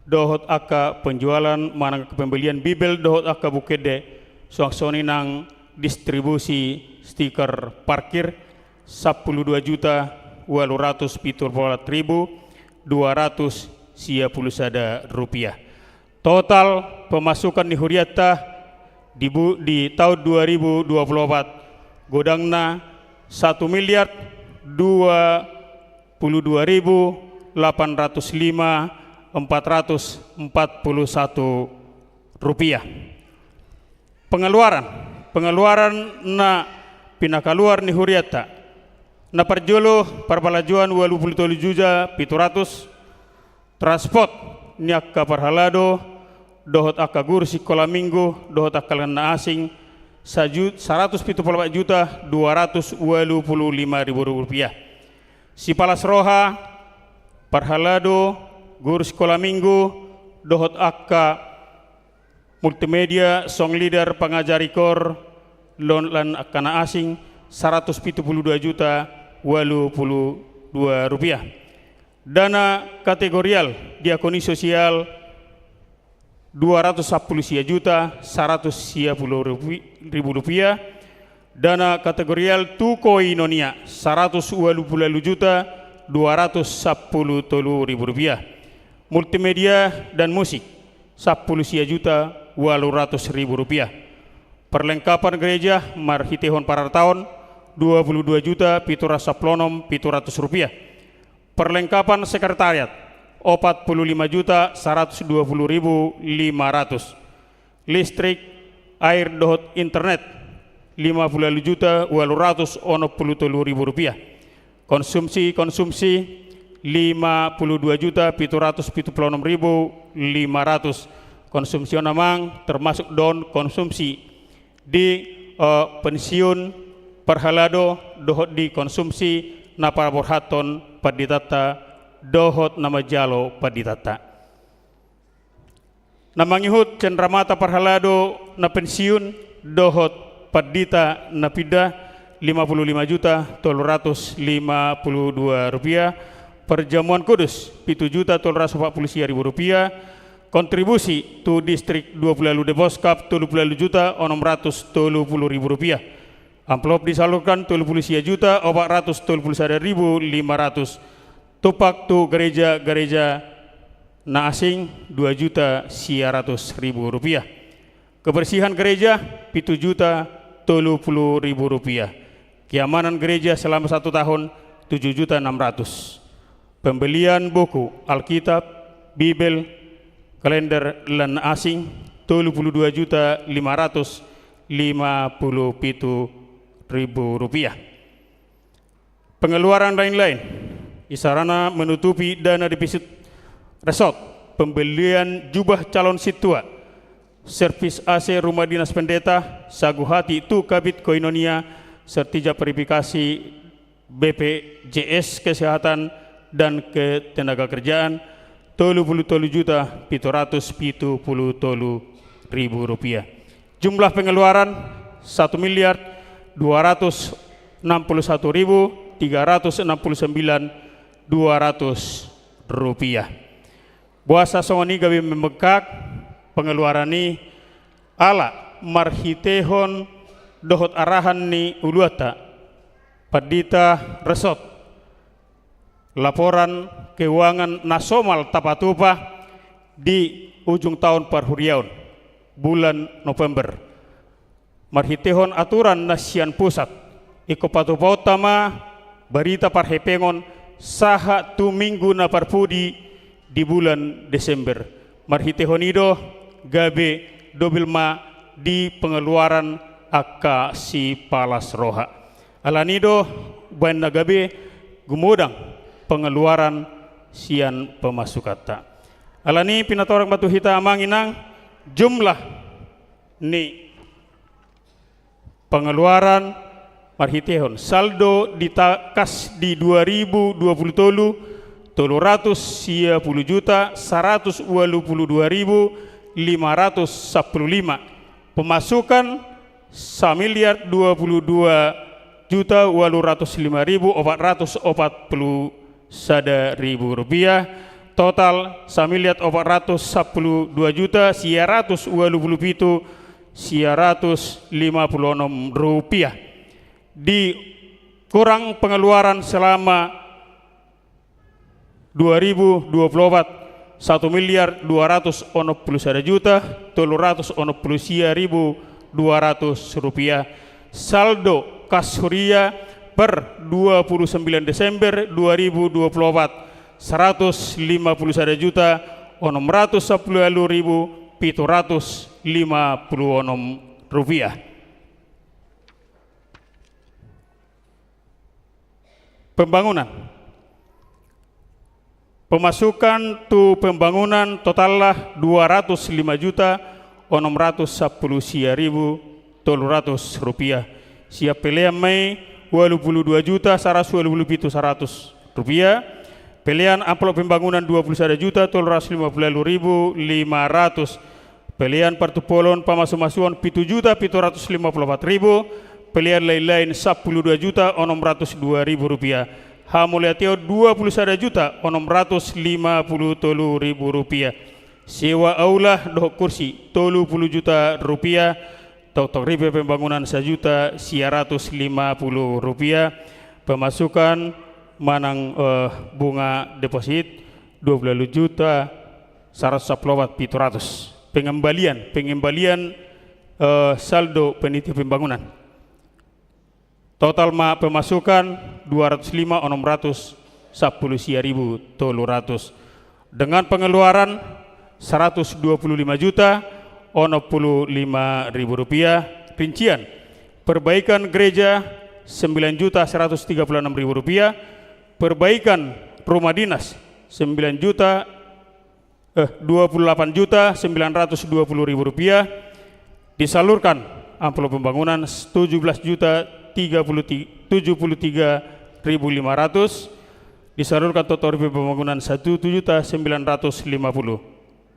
dohot angka penjualan, manang angka pembelian Bibel, dohot angka buku ende, suang songon i nang distribusi stiker parkir, sampulu dua juta ualu ratus pitu pulu opat ribu dua ratus sia pulu sada rupiah. Total pemasukan ni hurianta di bu-, di taon dua ribu dua puluh opat godangna satu miliar dua pulu dua ribu lapan ratus lima empat ratus empat pulu satu rupiah. Pengeluaran, pengeluaran na pinakaluar ni hurianta. Na parjolo, parbalajoan ualu pulu tolu juta pitu ratus, transport ni angka parhalado dohot angka guru sikola minggu dohot angka na asing, saju-, saratus pitu pulu opat juta dua ratus ualu pulu lima ribu rupiah. Sipalas roha, parhalado, guru sikola minggu dohot angka multimedia, song leader, pangajari koor, lan angka na asing, saratus pitu pulu dua juta ualu pulu dua rupiah. Dana kategorial diakoni sosial, dua ratus sampulu sia juta saratus sia pulu rupi-, ribu rupiah. Dana kategorial tu koinonia, saratus ualu pulu ualu juta dua ratus sampulu tolu ribu rupiah. Multimedia dan musik, sampulu sia juta ualu ratus ribu rupiah. Perlengkapan gereja marhitehon parartaon, dua pulu dua juta pitu ratus sampulu onom pitu ratus rupiah. Perlengkapan sekretariat, opat pulu lima juta saratus dua pulu ribu lima ratus. Listrik, air dohot internet, lima pulu ualu juta ualu ratus onom pulu tolu ribu rupiah. Konsumsi, konsumsi, lima pulu dua juta pitu ratus pitu pulu onom ribu lima ratus. Konsumsi on amang termasuk do on konsumsi di, eh, pensiun parhalado dohot di konsumsi na paborhathon panditanta dohot na manjalo panditanta. Na mangihut cenramata parhalado na pensiun dohot pandita na pinda, lima pulu lima juta tolu ratus lima pulu dua rupiah. Perjamuan kudus, pitu juta tolu ratus opat pulu sia ribu rupiah. Kontribusi tu distrik dua pulu ualu Deboskap, tolu pulu ualu juta onom ratus tolu pulu ribu rupiah. Amplop disalurkan, tolu pulu sia juta opat ratus tolu pulu sada ribu lima ratus. Tumpak tu gereja-gereja na asing, dua juta sia ratus ribu rupiah. Kebersihan gereja, pitu juta tolu pulu ribu rupiah. Keamanan gereja selama satu tahun, tujuh juta enam ratus. Pembelian buku, Alkitab, Bibel, kalender lan asing, tolu pulu dua juta lima ratus lima pulu pitu ribu rupiah. Pengeluaran lain-lain, isarana menutupi dana defisit resort, pembelian jubah calon sintua, servis A C rumah dinas pendeta, sagu hati tu kabid koinonia, sertijab verifikasi B P J S kesehatan dan ketenagakerjaan, tolu pulu tolu juta pitu ratus pitu pulu tolu ribu rupiah. Jumlah pengeluaran, satu miliar dua ratus enam puluh satu ribu tiga ratus enam puluh sembilan dua ratus rupiah. Boasa songon i gabe membengkak pengeluaran i? Ala marhitehon dohot arahan ni uluanta, pandita resort, laporan keuangan na somal tapatupa di ujung taon parhuriaon, bulan November. Marhitehon aturan na sian pusat, ingkon patupaonta ma barita parhepengon sahat tu minggu na parpudi di bulan Desember. Marhitehon i do gabe dobil ma di pengeluaran angka sipalas roha. Alani do baen na gabe gumodang pengeluaran sian pemasukanta. Alani pinatorang ma tu hita amang inang jumlah ni pengeluaran Marhitehon saldo di ta-, kas di dua ribu dua puluh tolu, tolu ratus sia pulu juta, saratus ualu pulu dua ribu, lima ratus sampulu lima. Pemasukan, samiliar dua pulu dua juta, ualu ratus lima ribu, opat ratus opat pulu sada ribu rupiah. Total, samiliar opat ratus sampulu dua juta, sia ratus ualu pulu pitu, sia ratus lima pulu onom rupiah. Dikurang pengeluaran selama dua ribu dua puluh opat, satu miliar dua ratus onom pulu sada juta, tolu ratus onom pulu sia ribu dua ratus rupiah. Saldo kas huria per dua puluh sembilan Desember dua ribu dua puluh opat, saratus lima pulu sada juta, onom ratus sampulu ualu ribu, pitu ratus lima pulu onom rupiah. Pembangunan. Pemasukan tu pembangunan totalna dua ratus lima juta onom ratus sampulu sia ribu tolu ratus rupiah. Sian pelean ma i ualu pulu dua juta saratus ualu pulu pitu saratus rupiah. Pelean amplop pembangunan dua pulu sada juta tolu ratus lima pulu ualu ribu lima ratus. Pelean partumpolon pamasumasuon pitu juta pitu ratus lima pulu opat ribu, pelean lain-lain sampulu dua juta onom ratus dua ribu rupiah, hamauliateon dua pulu sada juta onom ratus lima pulu tolu ribu rupiah, sewa aula dohot kursi tolu pulu juta rupiah, toktok ripe pembangunan sajuta sia ratus lima pulu rupiah, pemasukan manang, eh, bunga deposit dua pulu juta saratus sampulu opat pitu ratus. Pengembalian, pengembalian, eh, saldo panitia pembangunan. Total ma pemasukan dua ratus lima onom ratus sampulu sia ribu tolu ratus. Dengan pengeluaran saratus dua pulu lima juta onom pulu lima ribu rupiah. Rincian, perbaikan gereja sembilan juta saratus tiga pulu onom ribu rupiah, perbaikan rumah dinas sembilan juta eh, dua puluh delapan juta sembilan ratus dua puluh ribu rupiah, disalurkan amplop pembangunan tujuh belas juta tiga puluh tiga, tujuh puluh tiga ribu lima ratus, disalurkan toktok ripe pembangunan satu juta sembilan ratus lima puluh,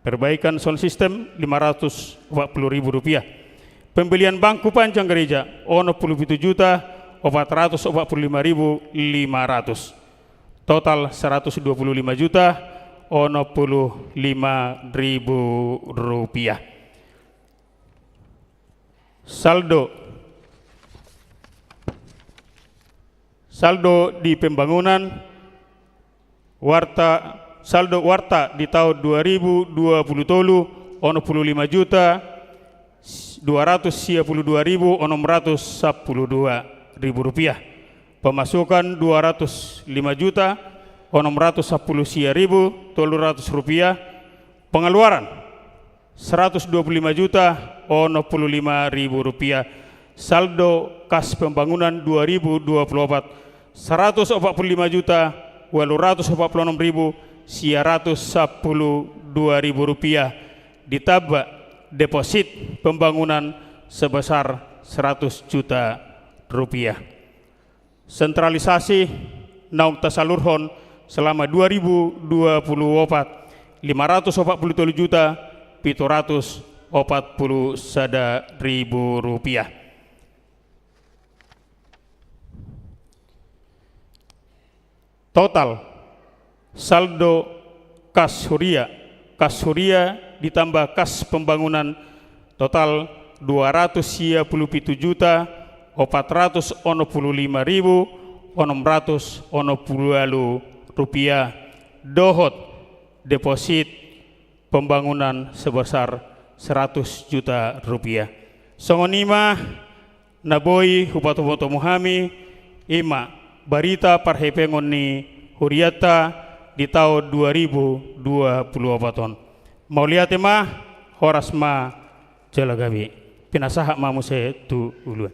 perbaikan sound system lima ratus empat puluh ribu rupiah, pembelian bangku panjang gereja onom pulu pitu juta opat ratus opat pulu lima ribu lima ratus. Total saratus dua pulu lima juta onom pulu lima ribu rupiah. Saldo, saldo di pembangunan, warta, saldo warta di taon dua ribu dua pulu tolu, onom pulu lima juta dua ratus sia pulu dua ribu onom ratus sampulu dua ribu rupiah. Pemasukan dua ratus lima juta onom ratus sampulu sia ribu tolu ratus rupiah. Pengeluaran saratus dua pulu lima juta onom pulu lima ribu rupiah. Saldo kas pembangunan dua ribu dua puluh opat, saratus opat pulu lima juta ualu ratus opat pulu onom ribu sia ratus sampulu dua ribu rupiah. Ditamba deposit pembangunan sebesar seratus juta rupiah. Sentralisasi naung tasalurhon selama dua ribu dua puluh opat, lima ratus opat pulu tolu juta pitu ratus opat pulu sada ribu rupiah. Total saldo kas huria, kas huria ditamba kas pembangunan, total dua ratus sia pulu pitu juta opat ratus onom pulu lima ribu onom ratus onom pulu ualu rupiah, dohot deposit pembangunan sebesar seratus juta rupiah. Songon i ma na boi hupatuhothon hamu, i ma barita parhepengon ni hurianta di taon dua ribu dua puluh opat on. Mauliate ma, horas ma, jala gabe. Pinasahat ma muse tu uluan.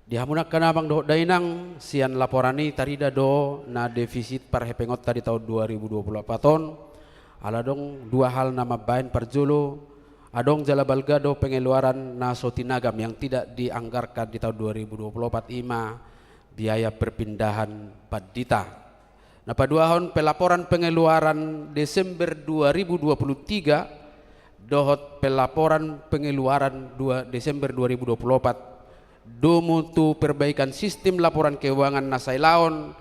Di hamu angka amang dohot dainang, sian laporan i tarida do na defisit parhepengonta di taon dua ribu dua puluh opat on. Ala adong dua hal na mambaen. Parjolo, adong jala balga do pengeluaran na so tinagam yang tidak dianggarkan di taon dua ribu dua puluh opat, i ma biaya perpindahan pandita. Na paduahon, pelaporan pengeluaran Desember dua ribu dua puluh tiga dohot pelaporan pengeluaran dua Desember dua ribu dua puluh opat domu tu perbaikan sistem laporan keuangan na sailaon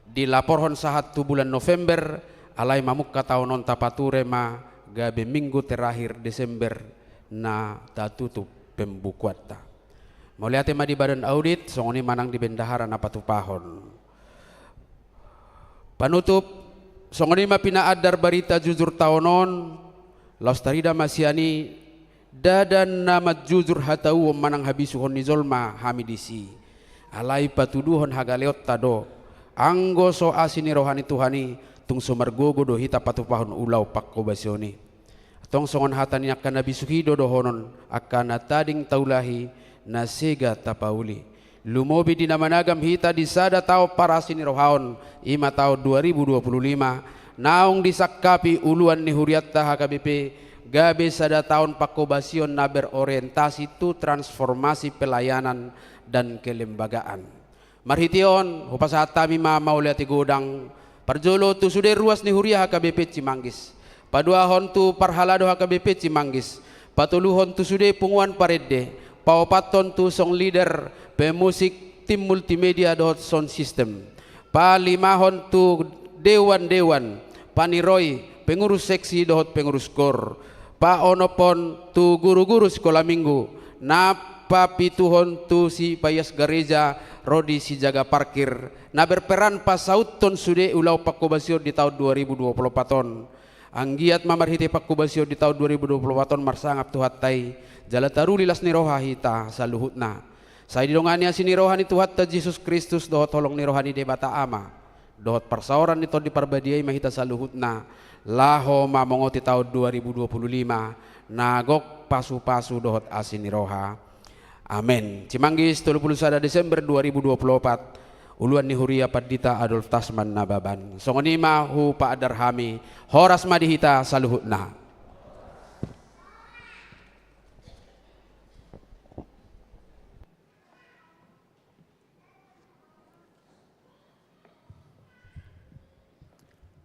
dilaporhon sahat tu bulan November, alai mamungka taon on tapature ma gabe minggu terakhir Desember na tatutup pembukuanta. Mauliate ma di badan audit, songon i ma nang di bendahara na patupahon. Panutup, songon i ma pinaandar barita jujur taon on, laos tarida ma sian i, ndada na manjujur hatauon manang habisuhon ni jolma hami disi. Alai patuduhon hagaleonta do, anggo so asi ni roha ni Tuhan i, tung so margogo do hita patupahon ulaon pangkobasion i. Antong songon hata ni angka na bisuk i do dohonon, angka na tading taulahi, na sega tapauli. Lumobi di na managam hita di sada taon parasi ni roha on, i ma taon dua ribu dua puluh lima, naung disangkapi uluan ni hurianta H K B P, gabe sada taon pangkobasion na berorientasi tu transformasi pelayanan dan kelembagaan. Marhite on, hupasahat hami ma mauliate godang, parjolo tu sude ruas ni huria H K B P Cimanggis, paduahon tu parhalado H K B P Cimanggis, patoluhon tu sude punguan parende, paopathon tu song leader, pemusik, tim multimedia dohot sound system, palimahon tu dewan-dewan, paniroi, pengurus seksi dohot pengurus kor, paonomhon tu guru-guru sikola minggu, na papituhon tu sipaias gareja ro di sijaga parkir, na berperan pasauthon sude ulaon pangkobasion di taon dua ribu dua puluh opat on. Anggiat ma marhite pangkobasion di taon dua ribu dua puluh opat on marsangap Tuhanta i, jala taruli las ni roha hita saluhutna. Sai didongani asi ni roha ni Tuhanta Jesus Kristus dohot holong ni roha ni Debata Ama, dohot parsaoran ni Tondi Parbadia i ma hita saluhutna, laho mamongoti taon dua ribu dua puluh lima, na gok pasu-pasu dohot asi ni roha. Amen. Cimanggis, tolu puluh sada Desember dua ribu dua puluh opat, uluan ni huria Pandita Adolf Tasman Nababan. Songon i ma hupaandar hami, horas ma di hita saluhutna.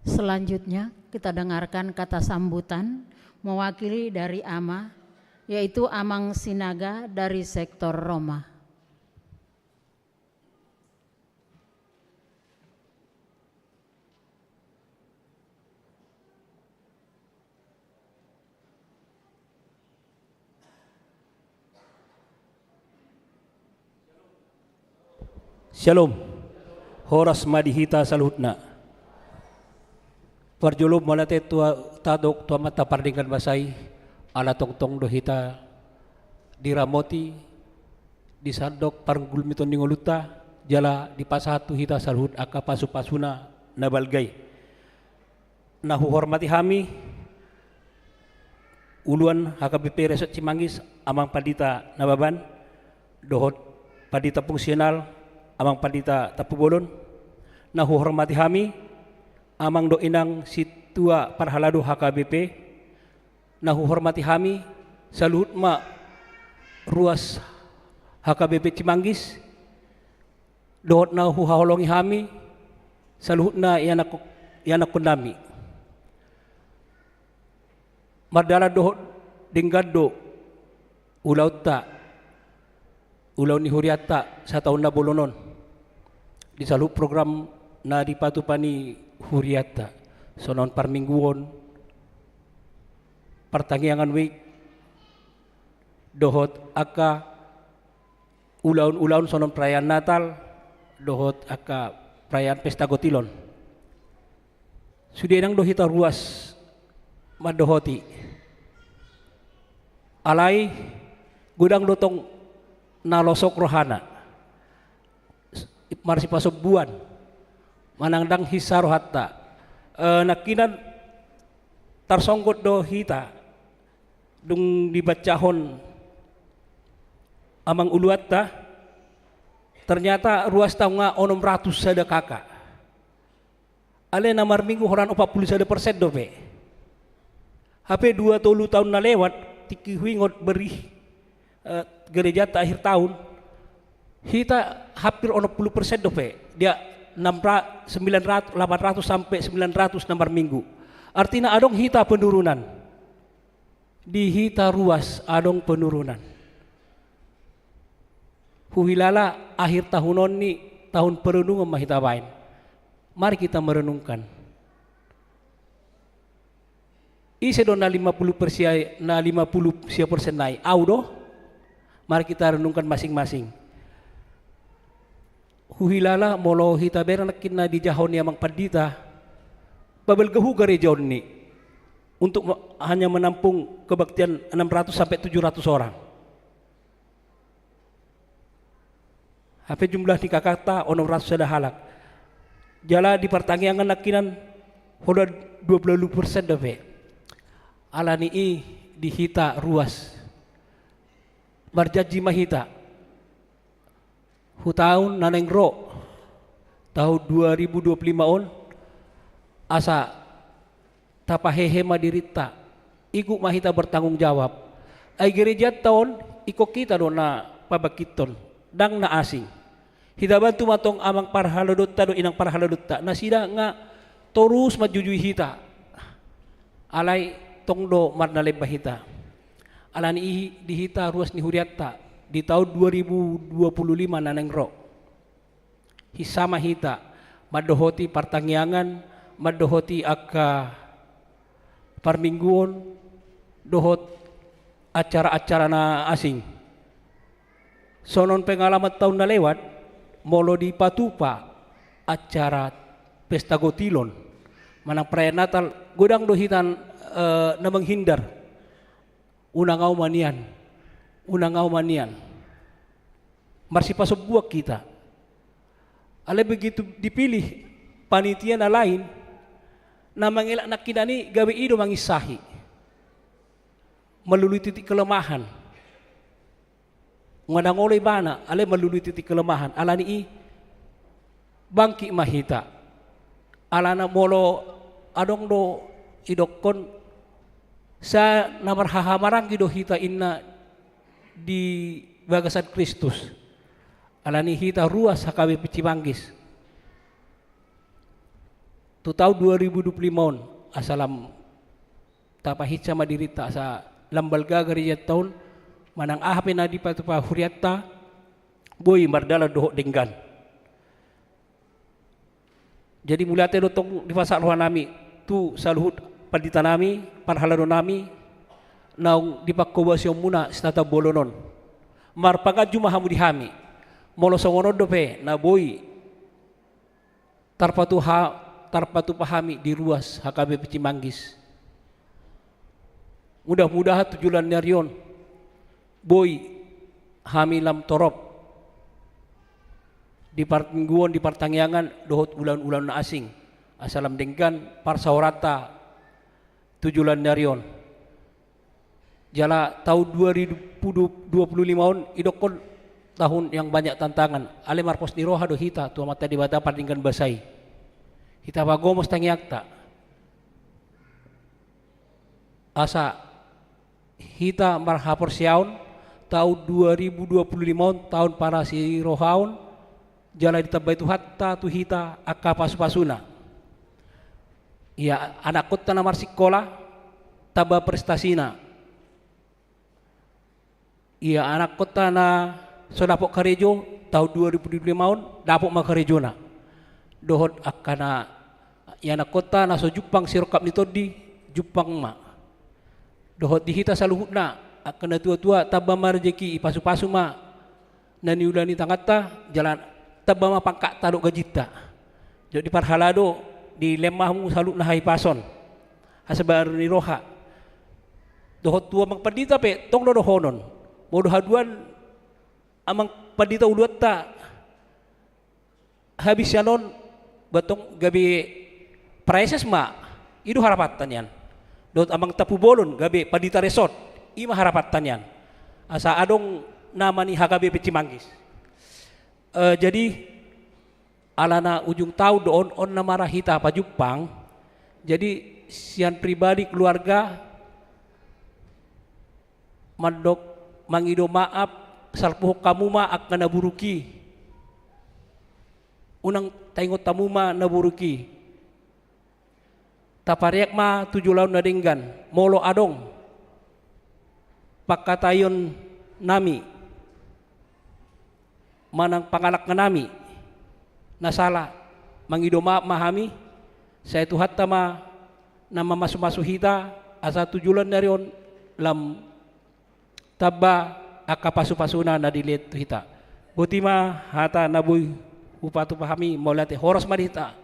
Selanjutnya, kita dengarkan kata sambutan mewakili dari Ama, yaitu Amang Sinaga dari sektor Roma. Syalom. Horas ma di hita saluhutna. Parjolo mauliate tu, tadok tu Amanta Pardenggan Basa i, ala tongtong do hita diramoti, disandok pargulmiton ni ngolunta, jala dipasahat tu hita saluhut angka pasu-pasuna na balga i. Na huhormati hami, uluan H K B P Resort Cimanggis, Amang Pandita Nababan, dohot Pandita Fungsional, Amang Pandita Tampubolon, na huhormati hami, Amang dohot Inang situa parhalado H K B P, na huhormati hami, saluhut ma ruas H K B P Cimanggis, dohot na huhaholongi hami, saluhutna ianakkon, ianakkonnami. Mardalan dohot denggan do ulaonta, ulaon ni hurianta sataon na bolon on. Di saluhut program na dipatupa ni hurianta, songon parmingguon, partangiangan week, dohot angka ulaon-ulaon songon perayaan Natal, dohot angka perayaan pesta gotilon. Sude ndang do hita ruas mandohoti. Alai, godang do tong na losok rohana. Marsipasombuan. Manang ndang hinsa rohanta. Eh, nangkinan tarsonggot do hita. Dung dibancahon amang uluanta, Ternyata ruas ta nunga onom ratus sada K K. Alai na marminggu holan opat pulu sada persen dope. Hape dua tolu taon na lewat, tingki huingot berih, eh, gereja ta akhir taon, hita hampir onom pulu persen dope. Dia enam ra-, sembilan ratus, delapan ratus sampai sembilan ratus na marminggu. Artina adong hita penurunan. Di hita ruas adong penurunan. Huhilala akhir tahun on ni tahun perenungan ma hita baen. Mari kita merenungkan. Ise do na lima pulu persia-, na lima pulu sia persen nai? Au do? Mari kita renungkan masing-masing. Huhilala molo hita bere nangkin na dijaho ni amang pandita, pabalga hu gareja on ni untuk me-, hanya menampung kebaktian enam ratus sampai tujuh ratus orang. Hape jumlah ni K K ta onom ratus sada halak. Jala di partangiangan nangkinan holan dua pulu persen dope. Alani i di hita ruas. Marjanji ma hita. Hu taon na naeng ro, taon dua ribu dua pulu lima on, asa tapahehe ma dirinta, ikut ma hita bertanggung jawab. Ai gerejanta on, ingkon hita do na pabangkithon, ndang na asing. Hita bantu ma tong amang parhaladonta dohot inang parhaladonta, nasida nga torus manjujui hita. Alai tong do marnalemba hita. Alani i di hita ruas ni hurianta di taon dua ribu dua pulu lima na naeng ro. Hinsa ma hita mandohoti partangiangan, mandohoti angka parmingguon, dohot acara-acara na asing. Songon pengalaman taon na lewat, molo dipatupa acara pesta gotilon manang perayaan Natal, godang do hita, eh, na menghindar. Unang au ma nian, unang au ma nian. Marsipasombuan hita. Alai begitu dipilih panitia na lain, na mangelak nangkinan i gabe i do manginsahi. Melalui titik kelemahan. Nga ndang olo ibana, alai melalui titik kelemahan. Alani i, bangkit ma hita. Alana molo adong do idokkon, sai na marhahamaranggi do hita inna di bagasan Kristus. Alani hita ruas H K B P Cimanggis. Tu taon dua ribu dua pulu lima on, asa lam tapahinsa ma dirinta asa lam balga gerejanta on, manang aha pe na dipatupa hurianta, boi mardalan dohot denggan. Jadi mauliate do tong dipasahat rohanami tu saluhut panditanami, parhaladonami, naung dipangkobasionmuna sinatap bolon on. Marpanganju ma hamu di hami. Molo songon on dope na boi tarpatuha-, tarpatupa hami di ruas H K B P Cimanggis. Mudah-mudahan tu joloan ni ari on boi hami lam torop di parmingguon, di partangiangan dohot ulaon-ulaon na asing, asa lam denggan parsaoranta tu joloan ni ari on. Jala taon dua ribu dua puluh lima on idokkon tahun yang banyak tantangan. Alai marpos ni roha do hita tu Amanta Debata pardenggan basa i. Hita pagomos tangiangta. Asa hita marhaporseaon taon dua ribu dua puluh lima on taon parasirohaon, jala ditambai Tuhanta tu hita angka pasupasuna. Ia anakkonta na marsikola, tamba prestasina. Ia anakkonta na so dapot karejo, taon dua ribu dua puluh lima on dapot ma karejona. Dohot angka na, ia anakkonta na so jumpang sirongkap ni tondi, jumpang ma. Dohot di hita saluhutna, angka natuatua, tamba ma rejeki, ipasupasu ma na niula ni tanganta, jala tamba ma pangkatta dohot gajinta. Jot di parhalado, dilehon ma hamu saluhutna hahipason, hasabaron ni roha. Dohot tu amang pandita pe tong do dohonon. Molo haduan amang pandita uluanta habis sian on, ba tong gabe praeses ma, i do harapanta nian. Dohot amang Tampubolon gabe pandita resort, i ma harapanta nian. Asa adong nama ni H K B P Cimanggis. Eh, jadi, alana ujung taon do on, on na mara hita pajumpang. Jadi, sian pribadi keluarga, mandok mangido maaf, salpuhon hamu ma angka na buruk i. Unang taingot hamu ma na buruk i. Tapariak ma tu joloan na denggan, molo adong pangkataion nami manang pangalangka nami na sala, mangido maaf ma hami, sai Tuhanta ma na mamasumasu hita, asa tu joloan ni ari on lam tamba angka pasupasuna na dilehon tu hita. Boti ma hata na boi hupatupa hami, mauliate, horas ma di hita.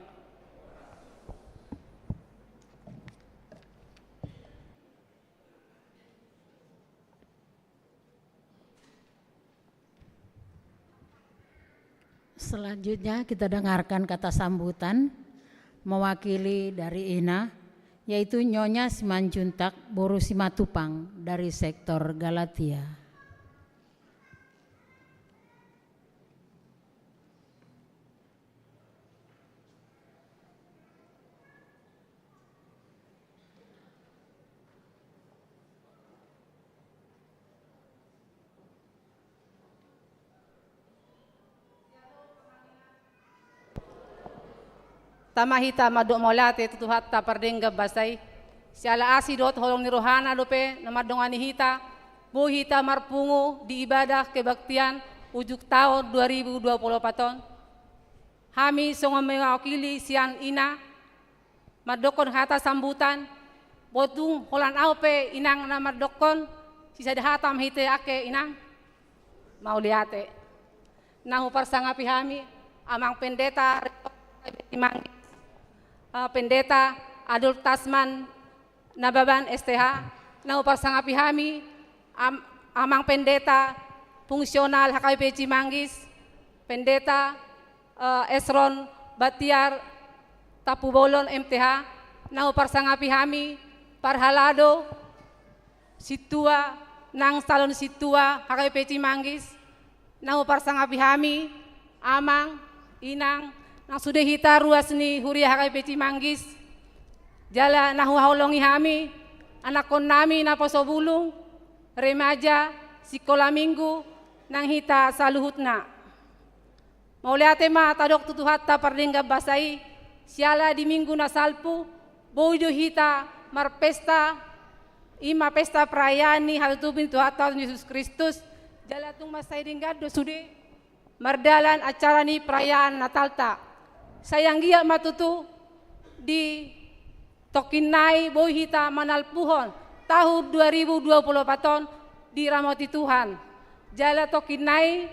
Selanjutnya kita dengarkan kata sambutan mewakili dari Ina, yaitu Nyonya Simanjuntak boru Simatupang dari sektor Galatia. Tama hita mandok mauliate tu Tuhanta pardenggan basa i. Siala asi dohot holong ni rohana dope na mandongani hita, boi hita marpungu di ibadah kebaktian ujung taon dua ribu dua puluh empat on. Hami songon mewakili sian Ina, mandokkon hata sambutan, boi tung holan ahu pe Inang na mandokkon, sisada hata ma hita angke Inang. Mauliate. Na huparsangapi hami, Amang Pendeta, Manggis, eh, Pendeta Adolf Tasman Nababan, S T H, na huparsangapi hami, am-, Amang Pendeta, fungsional H K B P Cimanggis, Pendeta, eh, Esron Batiar Tampubolon, M T H, na huparsangapi hami, parhalado, sintua, nang salon sintua, H K B P Cimanggis, na huparsangapi hami, Amang, Inang, nang sude hita ruas ni huria H K B P Cimanggis, jala na huhaholongi hami, anakkon nami naposo bulung, remaja, sikola minggu, nang hita saluhutna. Mauliate ma tadok tu Tuhanta pardenggan basa i, siala di minggu na salpu, boi do hita marpesta, i ma pesta perayaan ni hatutubu ni Tuhanta Yesus Kristus, jala tung mansai denggan do sude mardalan acara ni perayaan Natalta. Sai anggiat ma tutu di tongkin nai boi hita manalpuhon tahun dua ribu dua puluh empat on diramoti Tuhan. Jala tongkin nai,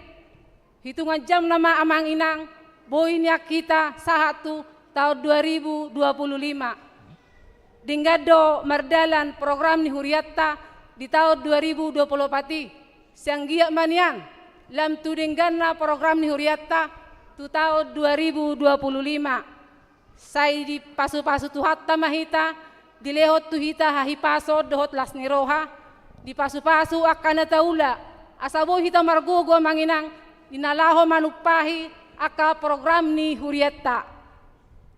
hitungan jam nama Amang Inang, boi nian hita sahat tu tahun dua ribu dua puluh lima. Denggan do mardalan program ni hurianta di tahun dua ribu dua puluh empat i. Sai anggiat ma nian, lam tu dengganna program ni hurianta tu tahun dua ribu dua puluh lima. Sai dipasupasu Tuhanta ma hita, dilehon tu hita hahipason dohot las ni roha, dipasupasu angka na taula, asa boi hita margogo Amang Inang, di na laho manumpahi angka program ni hurianta.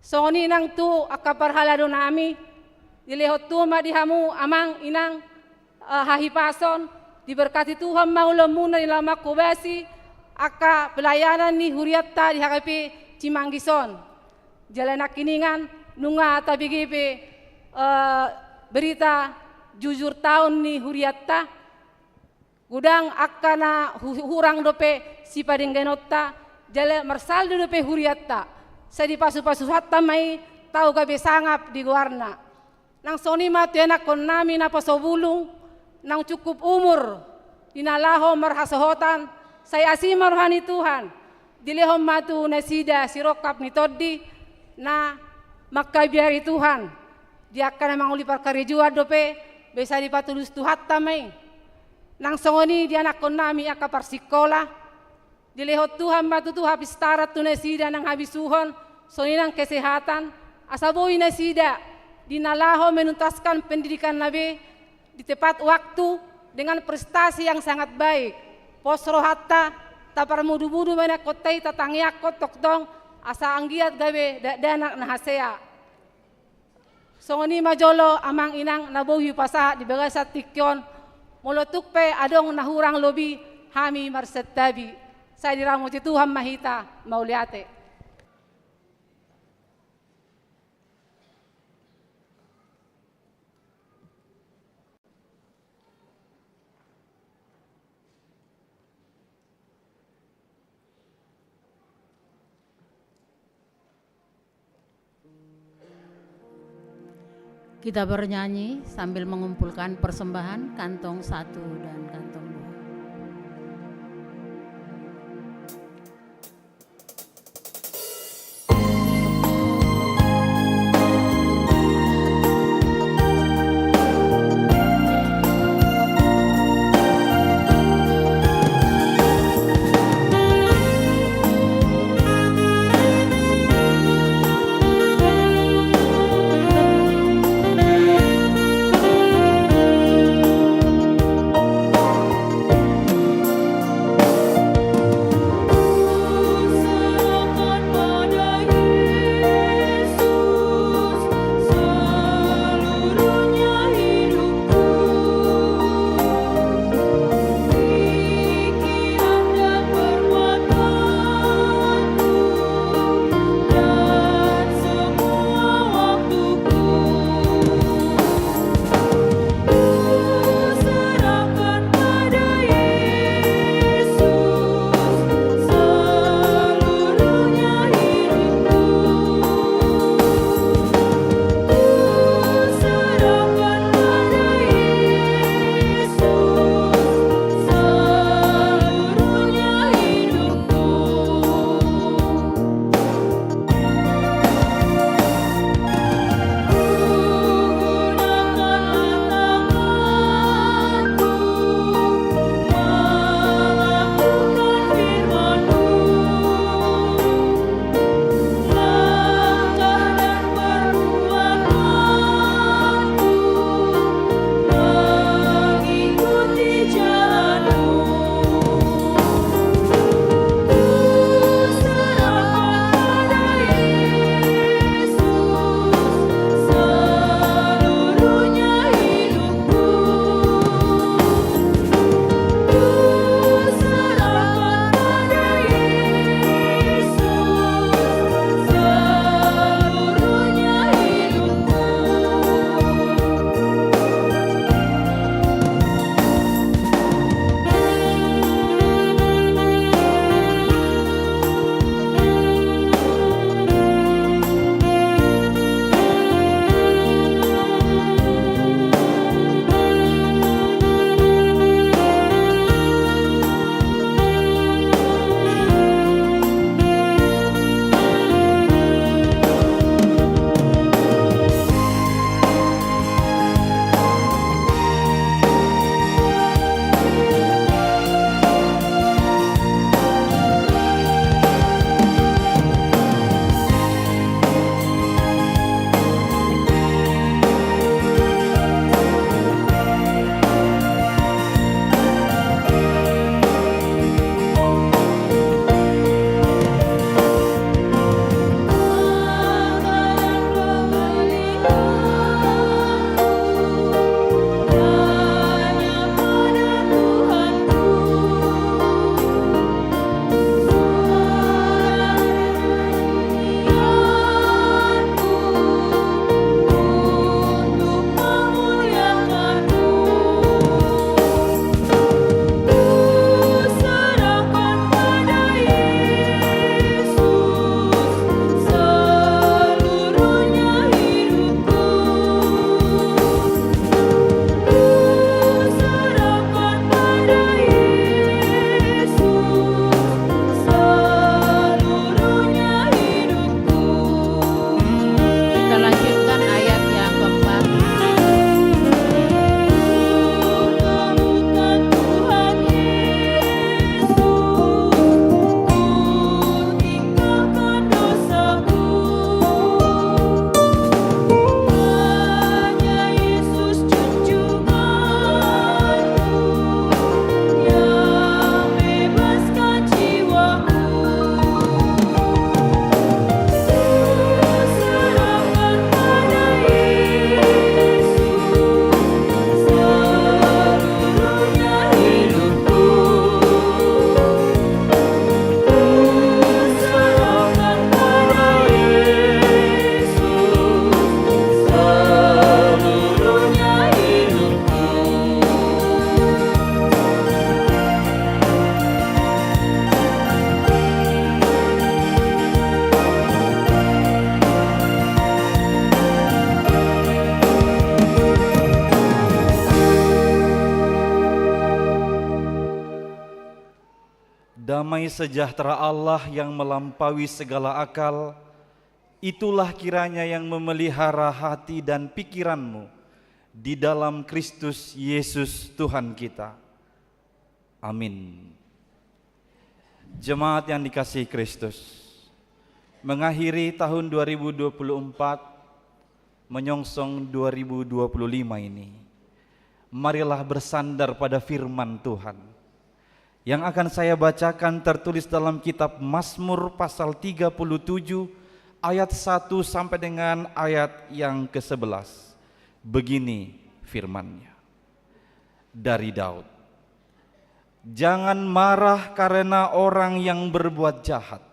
Songon i nang tu angka parhalado nami, dilehon Tuhan ma di hamu Amang Inang, eh, hahipason, diberkati Tuhan ma ulaonmuna di na laho manghobasi angka pelayanan ni hurianta di H K B P Cimanggis on. Jala nangkiningan nunga tabege pe, eh, berita jujur taon ni hurianta, godang angka na hu-, hurang dope sipadengganonta, jala marsaldo dope hurianta. Sai dipasupasu Tuhanta ma i tau gabe sangap di goarna. Nang songon i ma tu ianakkon nami naposo bulung, naung cukup umur di na laho marhasohotan, sai asi ma roha ni Tuhan, dilehon ma tu nasida sirongkap ni tondi na mangkabiari Tuhan. Di angka na mangoli parkarejoan dope, boi sai dipatulus Tuhanta ma i. Nang songon i di anakkon nami angka parsikola, dilehon Tuhan ma tutu hapistaran tu nasida nang habisuhon, songon i nang kesehatan, asa boi nasida di na laho menuntaskan pendidikanna be di tepat waktu dengan prestasi yang sangat baik. Pos rohanta, Taparmudu-mudu ma inang hita i, tatangiangkon tongtong asa anggiat gabe dakdanak na hasea. Songon i ma jolo amang inang na boi hupasahat di bagasan tingki on, molo tung pe adong na hurang lobi, hami marsantabi. Sai diramoti Tuhan ma hita, mauliate. Kita bernyanyi sambil mengumpulkan persembahan kantong satu dan kantong dua. Damai sejahtera Allah yang melampaui segala akal, itulah kiranya yang memelihara hati dan pikiranmu di dalam Kristus Yesus Tuhan kita. Amin. Jemaat yang dikasihi Kristus, mengakhiri tahun dua ribu dua puluh empat, menyongsong dua ribu dua puluh lima ini, marilah bersandar pada firman Tuhan. Yang akan saya bacakan tertulis dalam kitab Mazmur pasal tiga puluh tujuh ayat satu sampai dengan ayat yang kesebelas. Begini firman-Nya. Dari Daud. Jangan marah karena orang yang berbuat jahat.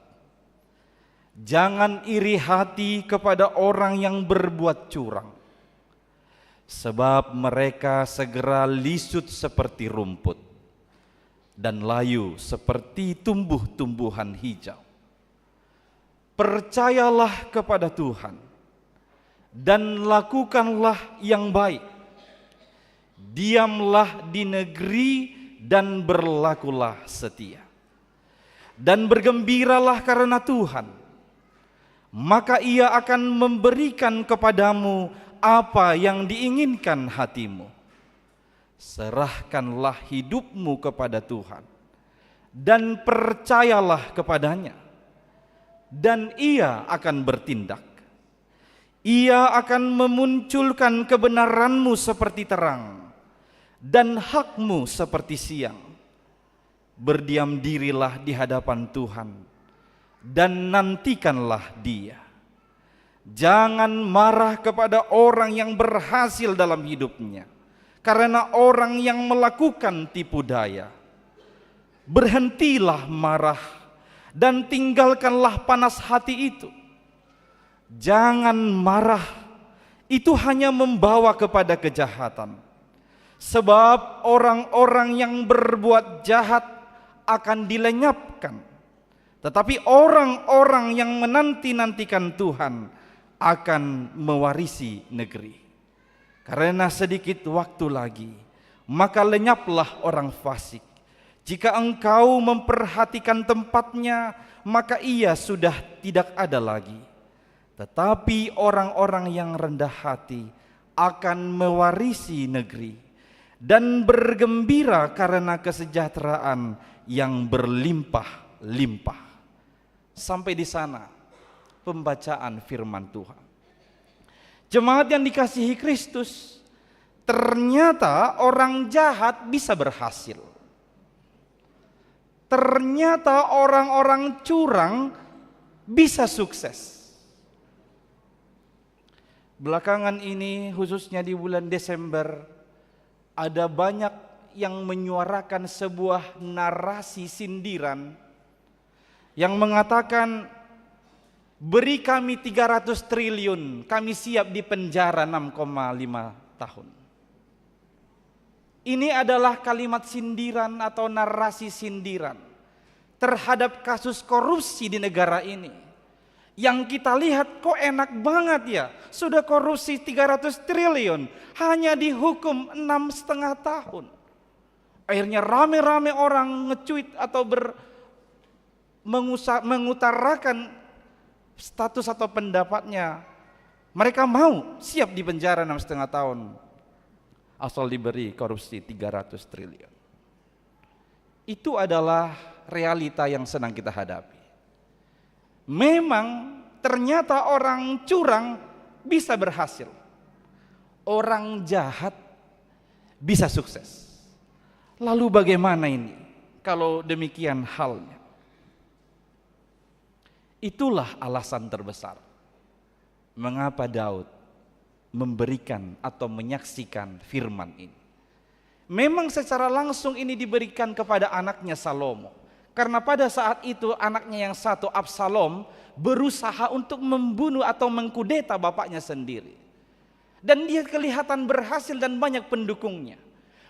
Jangan iri hati kepada orang yang berbuat curang. Sebab mereka segera lisut seperti rumput dan layu seperti tumbuh-tumbuhan hijau. Percayalah kepada Tuhan dan lakukanlah yang baik. Diamlah di negeri dan berlakulah setia. Dan bergembiralah karena Tuhan, maka Ia akan memberikan kepadamu apa yang diinginkan hatimu. Serahkanlah hidupmu kepada Tuhan dan percayalah kepada-Nya, dan Ia akan bertindak. Ia akan memunculkan kebenaranmu seperti terang dan hakmu seperti siang. Berdiam dirilah di hadapan Tuhan dan nantikanlah Dia. Jangan marah kepada orang yang berhasil dalam hidupnya, karena orang yang melakukan tipu daya. Berhentilah marah dan tinggalkanlah panas hati itu. Jangan marah, itu hanya membawa kepada kejahatan. Sebab orang-orang yang berbuat jahat akan dilenyapkan, tetapi orang-orang yang menanti-nantikan Tuhan akan mewarisi negeri. Karena sedikit waktu lagi, maka lenyaplah orang fasik. Jika engkau memperhatikan tempatnya, maka ia sudah tidak ada lagi. Tetapi orang-orang yang rendah hati akan mewarisi negeri dan bergembira karena kesejahteraan yang berlimpah-limpah. Sampai di sana pembacaan firman Tuhan. Jemaat yang dikasihi Kristus, ternyata orang jahat bisa berhasil. Ternyata orang-orang curang bisa sukses. Belakangan ini, khususnya di bulan Desember, ada banyak yang menyuarakan sebuah narasi sindiran yang mengatakan, "Beri kami tiga ratus triliun, kami siap dipenjara enam koma lima tahun." Ini adalah kalimat sindiran atau narasi sindiran terhadap kasus korupsi di negara ini. Yang kita lihat, kok enak banget ya, sudah korupsi tiga ratus triliun, hanya dihukum enam setengah tahun. Akhirnya rame-rame orang nge-tweet atau ber-, mengusa-, mengutarakan status atau pendapatnya. Mereka mau siap di penjara enam setengah tahun asal diberi korupsi tiga ratus triliun. Itu adalah realita yang sedang kita hadapi. Memang ternyata orang curang bisa berhasil. Orang jahat bisa sukses. Lalu bagaimana ini kalau demikian halnya? Itulah alasan terbesar mengapa Daud memberikan atau menyaksikan firman ini. Memang secara langsung ini diberikan kepada anaknya Salomo. Karena pada saat itu anaknya yang satu, Absalom, berusaha untuk membunuh atau mengkudeta bapaknya sendiri. Dan dia kelihatan berhasil dan banyak pendukungnya.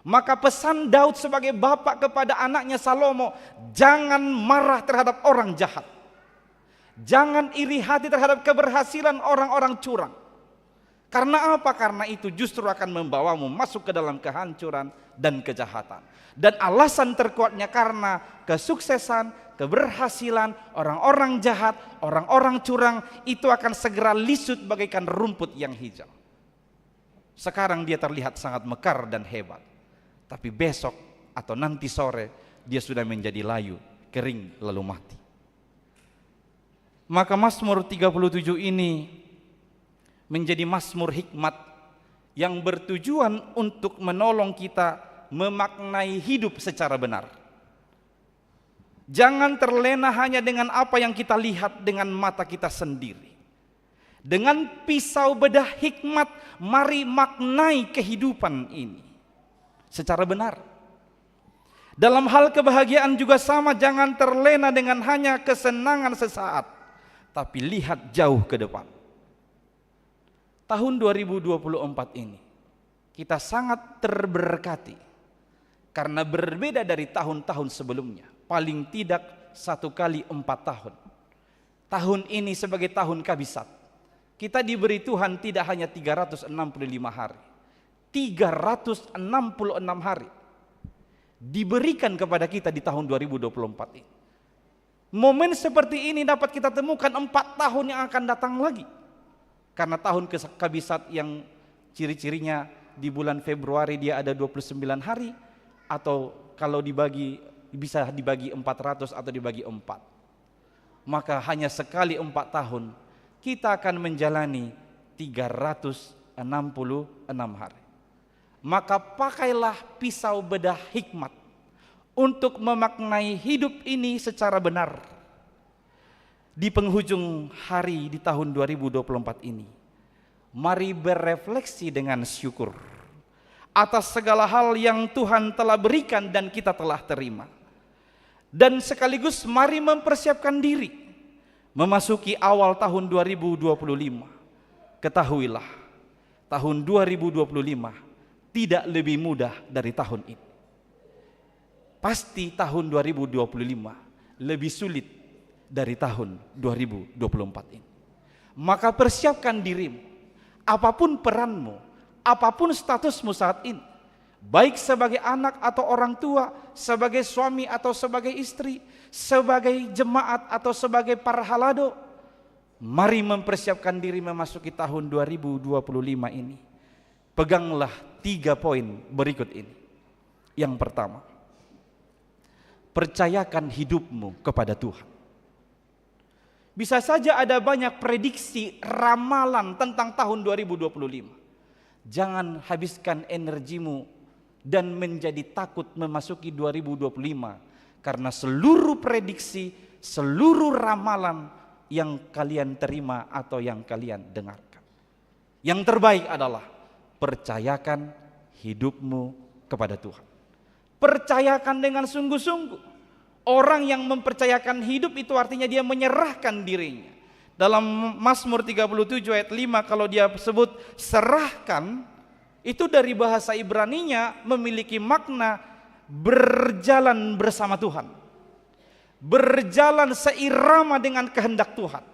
Maka pesan Daud sebagai bapak kepada anaknya Salomo, "Jangan marah terhadap orang jahat. Jangan iri hati terhadap keberhasilan orang-orang curang. Karena apa? Karena itu justru akan membawamu masuk ke dalam kehancuran dan kejahatan. Dan alasan terkuatnya karena kesuksesan, keberhasilan orang-orang jahat, orang-orang curang itu akan segera lisut bagaikan rumput yang hijau. Sekarang dia terlihat sangat mekar dan hebat, tapi besok atau nanti sore dia sudah menjadi layu, kering, lalu mati. Maka Mazmur tiga puluh tujuh ini menjadi Mazmur hikmat yang bertujuan untuk menolong kita memaknai hidup secara benar. Jangan terlena hanya dengan apa yang kita lihat dengan mata kita sendiri. Dengan pisau bedah hikmat, mari maknai kehidupan ini secara benar. Dalam hal kebahagiaan juga sama, jangan terlena dengan hanya kesenangan sesaat, tapi lihat jauh ke depan. Tahun dua ribu dua puluh empat ini, kita sangat terberkati karena berbeda dari tahun-tahun sebelumnya, paling tidak satu kali empat tahun. Tahun ini sebagai tahun Kabisat, kita diberi Tuhan tidak hanya tiga ratus enam puluh lima hari, tiga ratus enam puluh enam hari diberikan kepada kita di tahun dua ribu dua puluh empat ini. Momen seperti ini dapat kita temukan empat tahun yang akan datang lagi. Karena tahun kes-, Kabisat yang ciri-cirinya di bulan Februari dia ada dua puluh sembilan hari, atau kalau dibagi, bisa dibagi empat ratus atau dibagi empat. Maka hanya sekali empat tahun, kita akan menjalani tiga ratus enam puluh enam hari. Maka pakailah pisau bedah hikmat untuk memaknai hidup ini secara benar. Di penghujung hari di tahun dua ribu dua puluh empat ini, mari berefleksi dengan syukur atas segala hal yang Tuhan telah berikan dan kita telah terima. Dan sekaligus mari mempersiapkan diri memasuki awal tahun dua ribu dua puluh lima. Ketahuilah, tahun dua ribu dua puluh lima tidak lebih mudah dari tahun ini. Pasti tahun dua ribu dua puluh lima lebih sulit dari tahun dua ribu dua puluh empat ini. Maka persiapkan dirimu, apapun peranmu, apapun statusmu saat ini, baik sebagai anak atau orang tua, sebagai suami atau sebagai istri, sebagai jemaat atau sebagai parhalado, mari mempersiapkan diri memasuki tahun dua ribu dua puluh lima ini. Peganglah tiga poin berikut ini. Yang pertama, percayakan hidupmu kepada Tuhan. Bisa saja ada banyak prediksi, ramalan tentang tahun dua ribu dua puluh lima. Jangan habiskan energimu dan menjadi takut memasuki dua ribu dua puluh lima, karena seluruh prediksi, seluruh ramalan yang kalian terima atau yang kalian dengarkan. Yang terbaik adalah percayakan hidupmu kepada Tuhan. Percayakan dengan sungguh-sungguh. Orang yang mempercayakan hidup itu artinya dia menyerahkan dirinya. Dalam Mazmur tiga puluh tujuh ayat lima, kalau dia sebut serahkan, itu dari bahasa Ibraninya memiliki makna berjalan bersama Tuhan. Berjalan seirama dengan kehendak Tuhan.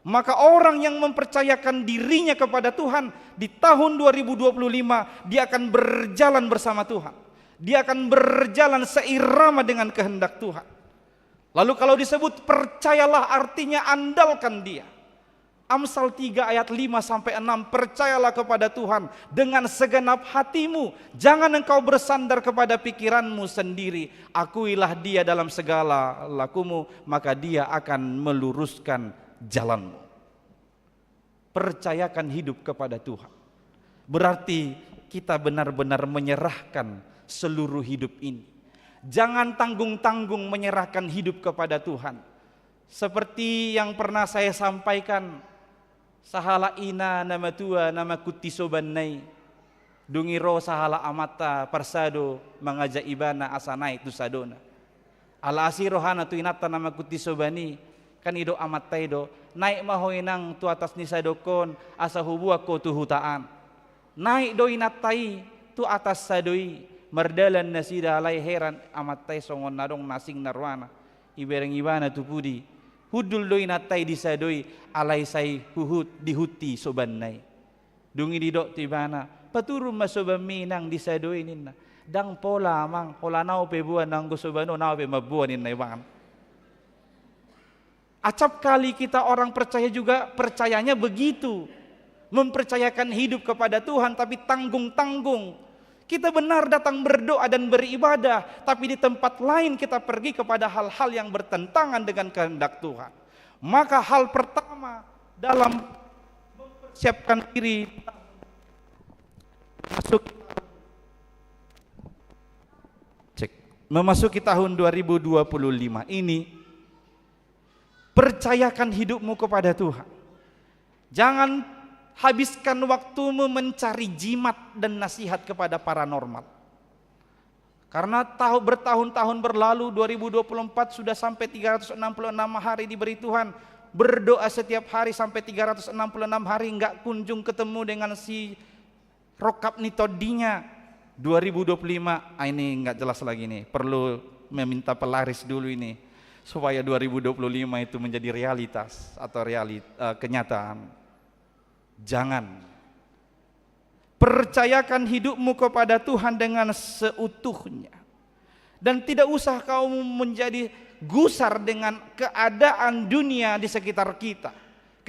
Maka orang yang mempercayakan dirinya kepada Tuhan di tahun dua ribu dua puluh lima, dia akan berjalan bersama Tuhan. Dia akan berjalan seirama dengan kehendak Tuhan. Lalu kalau disebut percayalah, artinya andalkan Dia. Amsal tiga ayat lima sampai enam, percayalah kepada Tuhan dengan segenap hatimu. Jangan engkau bersandar kepada pikiranmu sendiri. Akuilah Dia dalam segala lakumu, maka Dia akan meluruskan jalanmu. Percayakan hidup kepada Tuhan. Berarti kita benar-benar menyerahkan seluruh hidup ini. Jangan tanggung-tanggung menyerahkan hidup kepada Tuhan. Seperti yang pernah saya sampaikan, sahala ina na matua na mangkuti sobanna i. Dung i ro sahala amanta parsado mangajak ibana asa naek tu sadona. Ala asi rohana tu inanta na mangkuti soban i, kan didok amanta i do, "Naek ma ho inang tu atas ni sadok on, asa hubuat ho tu huta an." Naek do inanta i tu atas sado i, mardalan nasida alai heran amanta i songon na adong na asing na rohana. Ibereng ibana tu pudi. Hundul do inanta i di sado i, alai sai huhut dihut i sobanna i. Dung i didok tu ibana, "Paturun ma sobanmi inang di sada i," ninna. "Ndang pola, Amang, holan au pe boan, anggo soban on au pe mamboan," ninna ibana. Acap kali kita orang percaya juga percayanya begitu. Mempercayakan hidup kepada Tuhan, tapi tanggung-tanggung. Kita benar datang berdoa dan beribadah, tapi di tempat lain kita pergi kepada hal-hal yang bertentangan dengan kehendak Tuhan. Maka hal pertama dalam mempersiapkan diri masuk, cek, memasuki tahun dua ribu dua puluh lima ini, percayakan hidupmu kepada Tuhan. Jangan habiskan waktumu mencari jimat dan nasihat kepada paranormal. Karena tahu, bertahun-tahun berlalu, dua ribu dua puluh empat sudah sampai tiga ratus enam puluh enam hari diberi Tuhan. Berdoa setiap hari sampai tiga ratus enam puluh enam hari, nggak kunjung ketemu dengan si rongkap ni tondinya. Dua ribu dua puluh lima, ah, ini nggak jelas lagi nih, perlu meminta pelaris dulu ini, supaya dua ribu dua puluh lima itu menjadi realitas atau realit-, eh, kenyataan. Jangan. Percayakan hidupmu kepada Tuhan dengan seutuhnya. Dan tidak usah kau menjadi gusar dengan keadaan dunia di sekitar kita.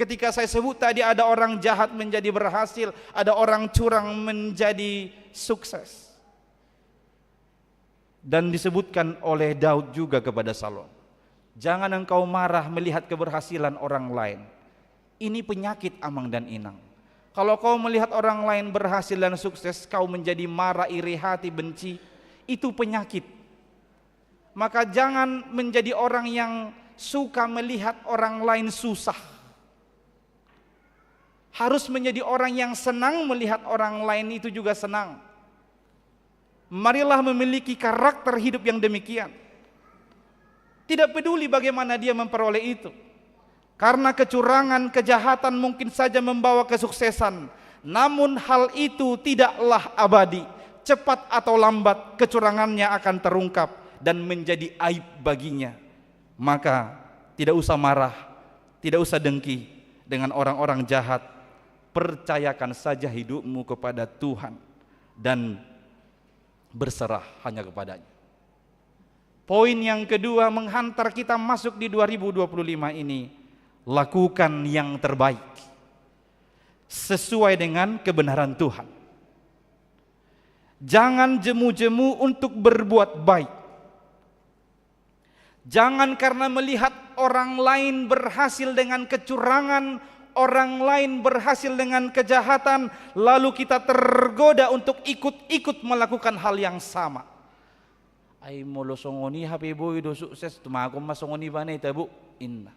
Ketika saya sebut tadi, ada orang jahat menjadi berhasil, ada orang curang menjadi sukses. Dan disebutkan oleh Daud juga kepada Salomo, "Jangan engkau marah melihat keberhasilan orang lain. Ini penyakit, Amang dan Inang. Kalau kau melihat orang lain berhasil dan sukses, kau menjadi marah, iri hati, benci, itu penyakit. Maka jangan menjadi orang yang suka melihat orang lain susah. Harus menjadi orang yang senang melihat orang lain itu juga senang. Marilah memiliki karakter hidup yang demikian. Tidak peduli bagaimana dia memperoleh itu. Karena kecurangan, kejahatan mungkin saja membawa kesuksesan. Namun hal itu tidaklah abadi. Cepat atau lambat, kecurangannya akan terungkap dan menjadi aib baginya. Maka tidak usah marah, tidak usah dengki dengan orang-orang jahat. Percayakan saja hidupmu kepada Tuhan dan berserah hanya kepada-Nya." Poin yang kedua, menghantar kita masuk di dua ribu dua puluh lima ini, lakukan yang terbaik sesuai dengan kebenaran Tuhan. Jangan jemu-jemu untuk berbuat baik. Jangan karena melihat orang lain berhasil dengan kecurangan, orang lain berhasil dengan kejahatan, lalu kita tergoda untuk ikut-ikut melakukan hal yang sama. "Ai molo songon i hape boi do sukses, tumagon ma songon i bana i, Tabu," inna.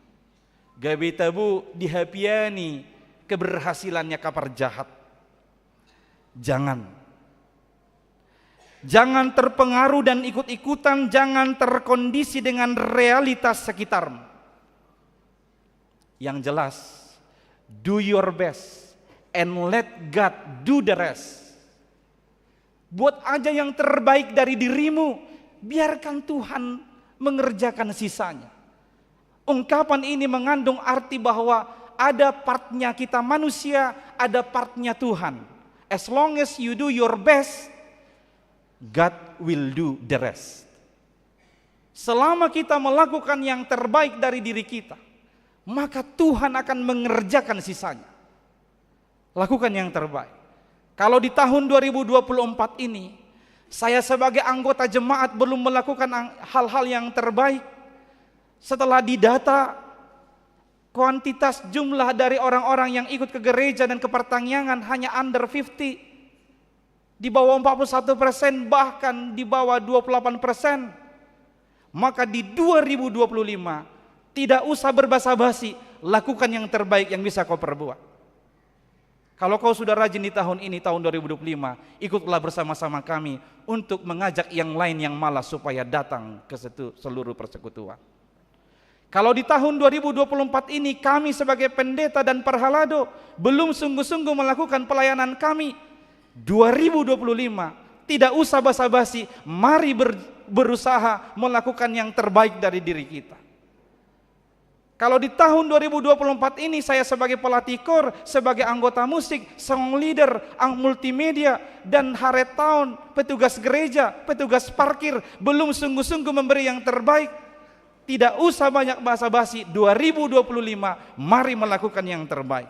Gabe tabo dihapiani keberhasilannya kapar jahat. Jangan. Jangan terpengaruh dan ikut-ikutan, jangan terkondisi dengan realitas sekitarmu. Yang jelas, do your best and let God do the rest. Buat aja yang terbaik dari dirimu, biarkan Tuhan mengerjakan sisanya. Ungkapan ini mengandung arti bahwa ada partnya kita manusia, ada partnya Tuhan. As long as you do your best, God will do the rest. Selama kita melakukan yang terbaik dari diri kita, maka Tuhan akan mengerjakan sisanya. Lakukan yang terbaik. Kalau di tahun dua ribu dua puluh empat ini, saya sebagai anggota jemaat belum melakukan ang-, hal-hal yang terbaik, setelah didata kuantitas jumlah dari orang-orang yang ikut ke gereja dan ke pertaniangan hanya under fifty, di bawah empat puluh satu persen, bahkan di bawah dua puluh delapan persen. Maka di dua ribu dua puluh lima, tidak usah berbasa-basi, lakukan yang terbaik yang bisa kau perbuat. Kalau kau sudah rajin di tahun ini, tahun dua ribu dua puluh lima, ikutlah bersama-sama kami untuk mengajak yang lain yang malas supaya datang ke setu-, seluruh persekutuan. Kalau di tahun dua ribu dua puluh empat ini kami sebagai pendeta dan parhalado belum sungguh-sungguh melakukan pelayanan kami, dua ribu dua puluh lima, tidak usah basa-basi, mari ber-, berusaha melakukan yang terbaik dari diri kita. Kalau di tahun dua ribu dua puluh empat ini saya sebagai pelatih kor, sebagai anggota musik, song leader, ang multimedia, dan haretaon, petugas gereja, petugas parkir, belum sungguh-sungguh memberi yang terbaik, tidak usah banyak basa-basi, dua ribu dua puluh lima, mari melakukan yang terbaik.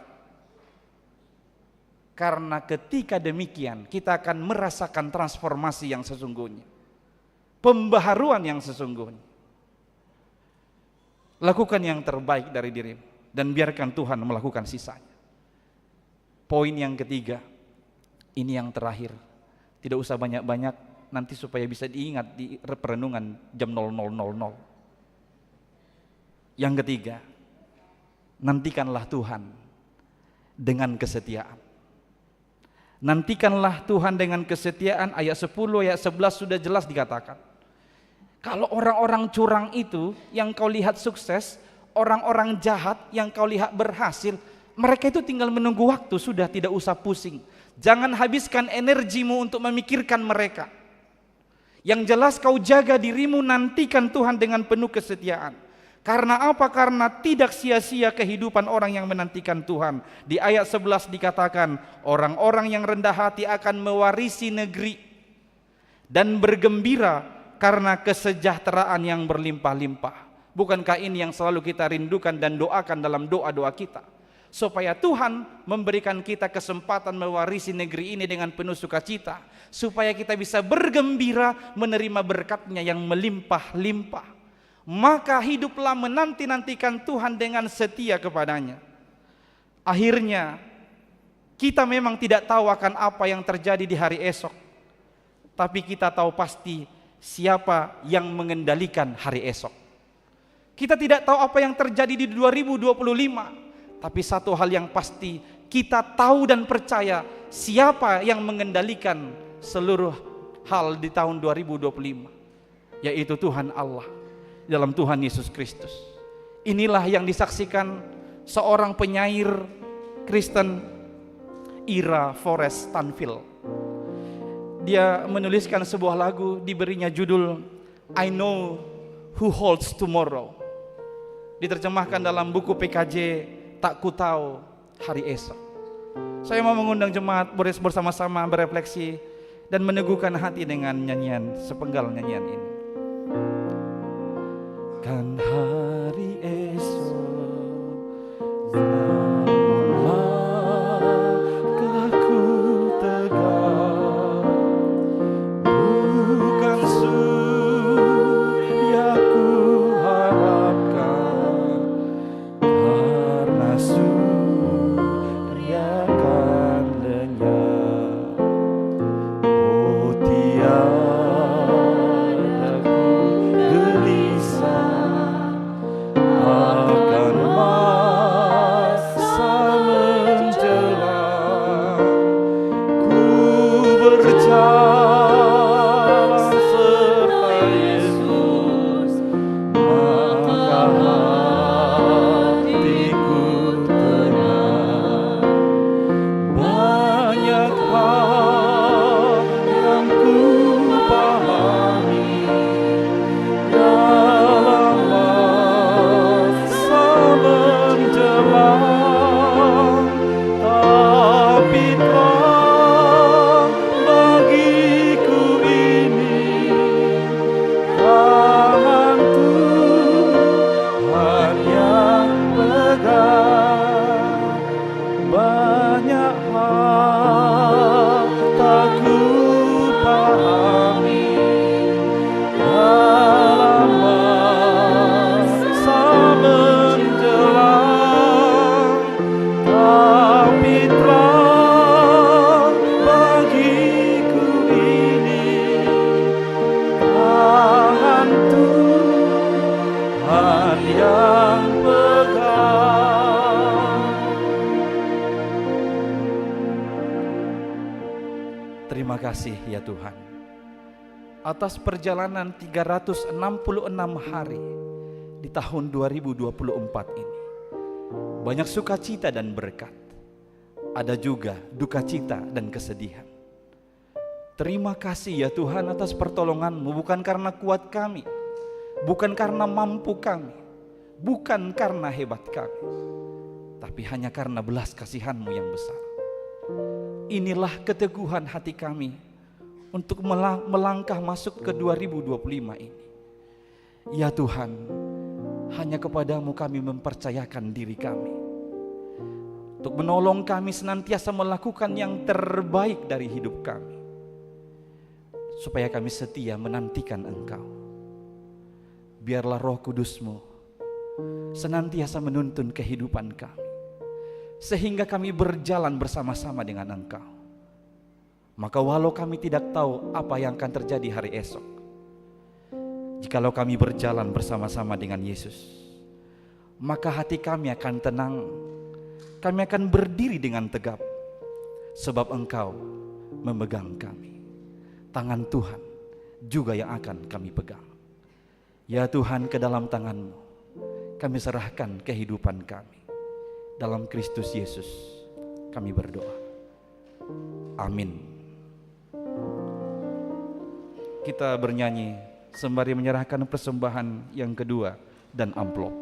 Karena ketika demikian, kita akan merasakan transformasi yang sesungguhnya. Pembaharuan yang sesungguhnya. Lakukan yang terbaik dari dirimu dan biarkan Tuhan melakukan sisanya. Poin yang ketiga, ini yang terakhir. Tidak usah banyak-banyak, nanti supaya bisa diingat di re-, perenungan jam nol nol nol nol. Yang ketiga, nantikanlah Tuhan dengan kesetiaan. Nantikanlah Tuhan dengan kesetiaan, ayat sepuluh, ayat sebelas sudah jelas dikatakan. Kalau orang-orang curang itu yang kau lihat sukses, orang-orang jahat yang kau lihat berhasil, mereka itu tinggal menunggu waktu, sudah, tidak usah pusing. Jangan habiskan energimu untuk memikirkan mereka. Yang jelas kau jaga dirimu, nantikan Tuhan dengan penuh kesetiaan. Karena apa? Karena tidak sia-sia kehidupan orang yang menantikan Tuhan. Di ayat sebelas dikatakan, orang-orang yang rendah hati akan mewarisi negeri dan bergembira karena kesejahteraan yang berlimpah-limpah. Bukankah ini yang selalu kita rindukan dan doakan dalam doa-doa kita? Supaya Tuhan memberikan kita kesempatan mewarisi negeri ini dengan penuh sukacita, supaya kita bisa bergembira menerima berkat-Nya yang melimpah-limpah. Maka hiduplah menanti-nantikan Tuhan dengan setia kepada-Nya. Akhirnya, kita memang tidak tahu akan apa yang terjadi di hari esok, tapi kita tahu pasti siapa yang mengendalikan hari esok. Kita tidak tahu apa yang terjadi di dua ribu dua puluh lima, tapi satu hal yang pasti, kita tahu dan percaya siapa yang mengendalikan seluruh hal di tahun dua ribu dua puluh lima, yaitu Tuhan Allah dalam Tuhan Yesus Kristus. Inilah yang disaksikan seorang penyair Kristen, Ira Forest Stanfield. Dia menuliskan sebuah lagu, diberinya judul I Know Who Holds Tomorrow. Diterjemahkan dalam buku P K J, Tak Ku Tahu Hari Esok. Saya mau mengundang jemaat bers-, bersama-sama berefleksi dan meneguhkan hati dengan nyanyian, sepenggal nyanyian ini. Kan hari esok, namun langkahku tegak, bukan surya ku harapkan, karena surya kan lenyap. Oh, tiada ku gelisah akan masa menjelang. Ku berjalan serta Yesus, maka hatiku tenang. Banyak hal yang ku pahami dalam masa menjelang, tapi terang bagiku ini tangan Tuhan yang pegang. Banyak hal tak ku pahami dalam masa menjelang, tapi terang bagiku ini tangan Tuhan yang pegang. Terima kasih, ya Tuhan, atas perjalanan tiga ratus enam puluh enam hari di tahun dua ribu dua puluh empat ini. Banyak sukacita dan berkat. Ada juga dukacita dan kesedihan. Terima kasih, ya Tuhan, atas pertolongan-Mu, bukan karena kuat kami, bukan karena mampu kami, bukan karena hebat kami, tapi hanya karena belas kasihan-Mu yang besar. Inilah keteguhan hati kami untuk mela-, melangkah masuk ke dua ribu dua puluh lima ini. Ya Tuhan, hanya kepada-Mu kami mempercayakan diri kami, untuk menolong kami senantiasa melakukan yang terbaik dari hidup kami, supaya kami setia menantikan Engkau. Biarlah Roh Kudus-Mu senantiasa menuntun kehidupan kami, sehingga kami berjalan bersama-sama dengan Engkau. Maka walau kami tidak tahu apa yang akan terjadi hari esok, jikalau kami berjalan bersama-sama dengan Yesus, maka hati kami akan tenang, kami akan berdiri dengan tegap, sebab Engkau memegang kami. Tangan Tuhan juga yang akan kami pegang. Ya Tuhan, ke dalam tangan-Mu kami serahkan kehidupan kami. Dalam Kristus Yesus kami berdoa. Amin. Kita bernyanyi sembari menyerahkan persembahan yang kedua dan amplop.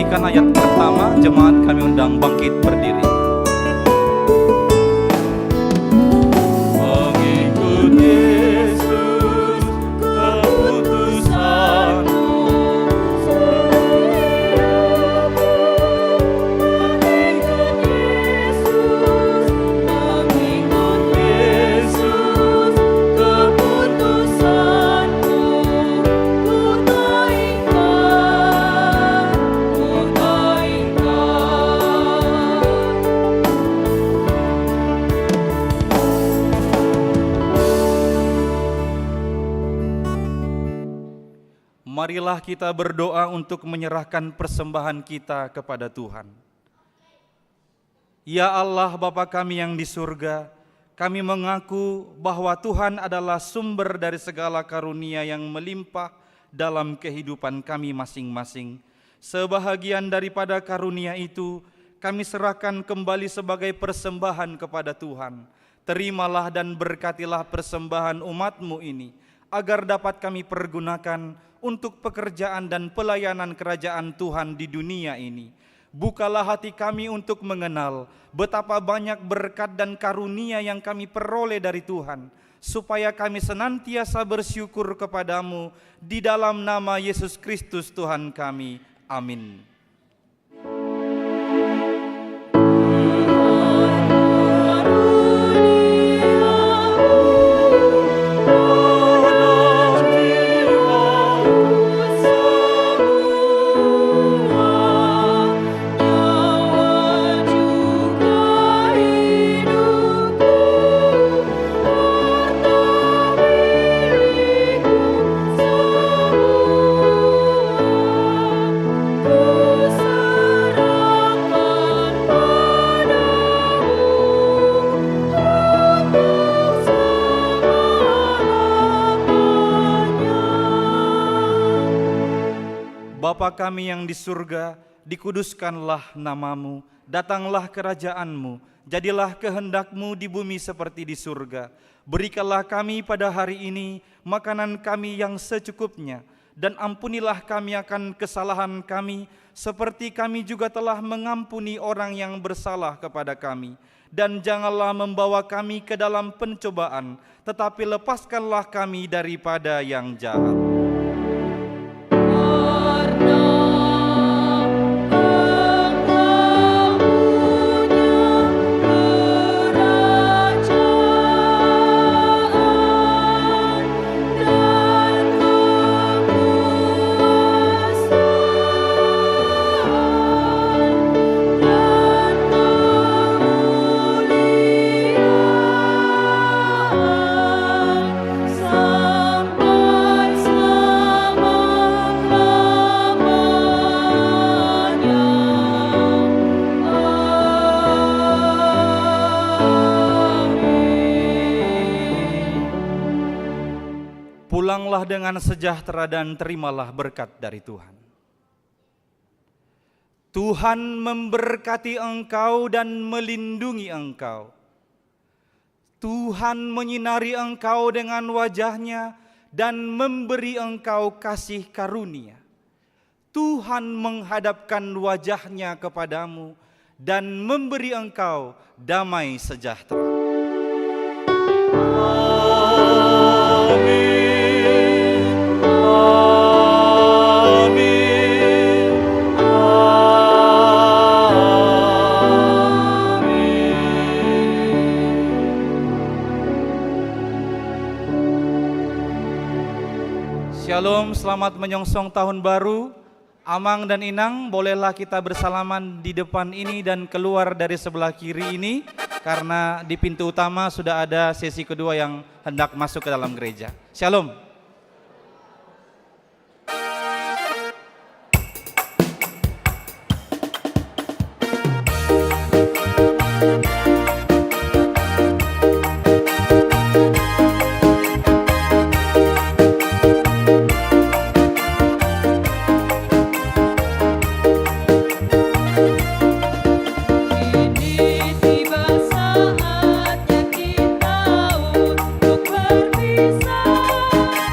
Kan ayat pertama, jemaat kami undang bangkit berdiri. Mengikut Yesus, keputusanku. Mengikut Yesus, mengikut Yesus, keputusanku. Ku taingkar, ku taingkar. Marilah kita berdoa untuk menyerahkan persembahan kita kepada Tuhan. Ya Allah, Bapa kami yang di surga, kami mengaku bahwa Tuhan adalah sumber dari segala karunia yang melimpah dalam kehidupan kami masing-masing. Sebahagian daripada karunia itu, kami serahkan kembali sebagai persembahan kepada Tuhan. Terimalah dan berkatilah persembahan umat-Mu ini, agar dapat kami pergunakan untuk pekerjaan dan pelayanan kerajaan Tuhan di dunia ini. Bukalah hati kami untuk mengenal betapa banyak berkat dan karunia yang kami peroleh dari Tuhan, supaya kami senantiasa bersyukur kepada-Mu di dalam nama Yesus Kristus Tuhan kami. Amin. Bapa kami yang di surga, dikuduskanlah nama-Mu, datanglah kerajaan-Mu, jadilah kehendak-Mu di bumi seperti di surga. Berikanlah kami pada hari ini makanan kami yang secukupnya, dan ampunilah kami akan kesalahan kami, seperti kami juga telah mengampuni orang yang bersalah kepada kami. Dan janganlah membawa kami ke dalam pencobaan, tetapi lepaskanlah kami daripada yang jahat. Karena Engkau punya kerajaan dan kekuasaan dan kemuliaan sampai selama-lamanya. Amin. Pulanglah dengan sejahtera dan terimalah berkat dari Tuhan. Tuhan memberkati engkau dan melindungi engkau. Tuhan menyinari engkau dengan wajah-Nya dan memberi engkau kasih karunia. Tuhan menghadapkan wajah-Nya kepadamu dan memberi engkau damai sejahtera. Amin. Amin. Amin. Shalom, selamat menyongsong tahun baru. Amang dan Inang, bolehlah kita bersalaman di depan ini dan keluar dari sebelah kiri ini, karena di pintu utama sudah ada sesi kedua yang hendak masuk ke dalam gereja. Shalom. Kini tiba saatnya kita untuk berpisah.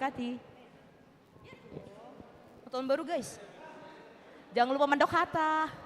Hati. Tahun baru, guys. Jangan lupa mandok hata.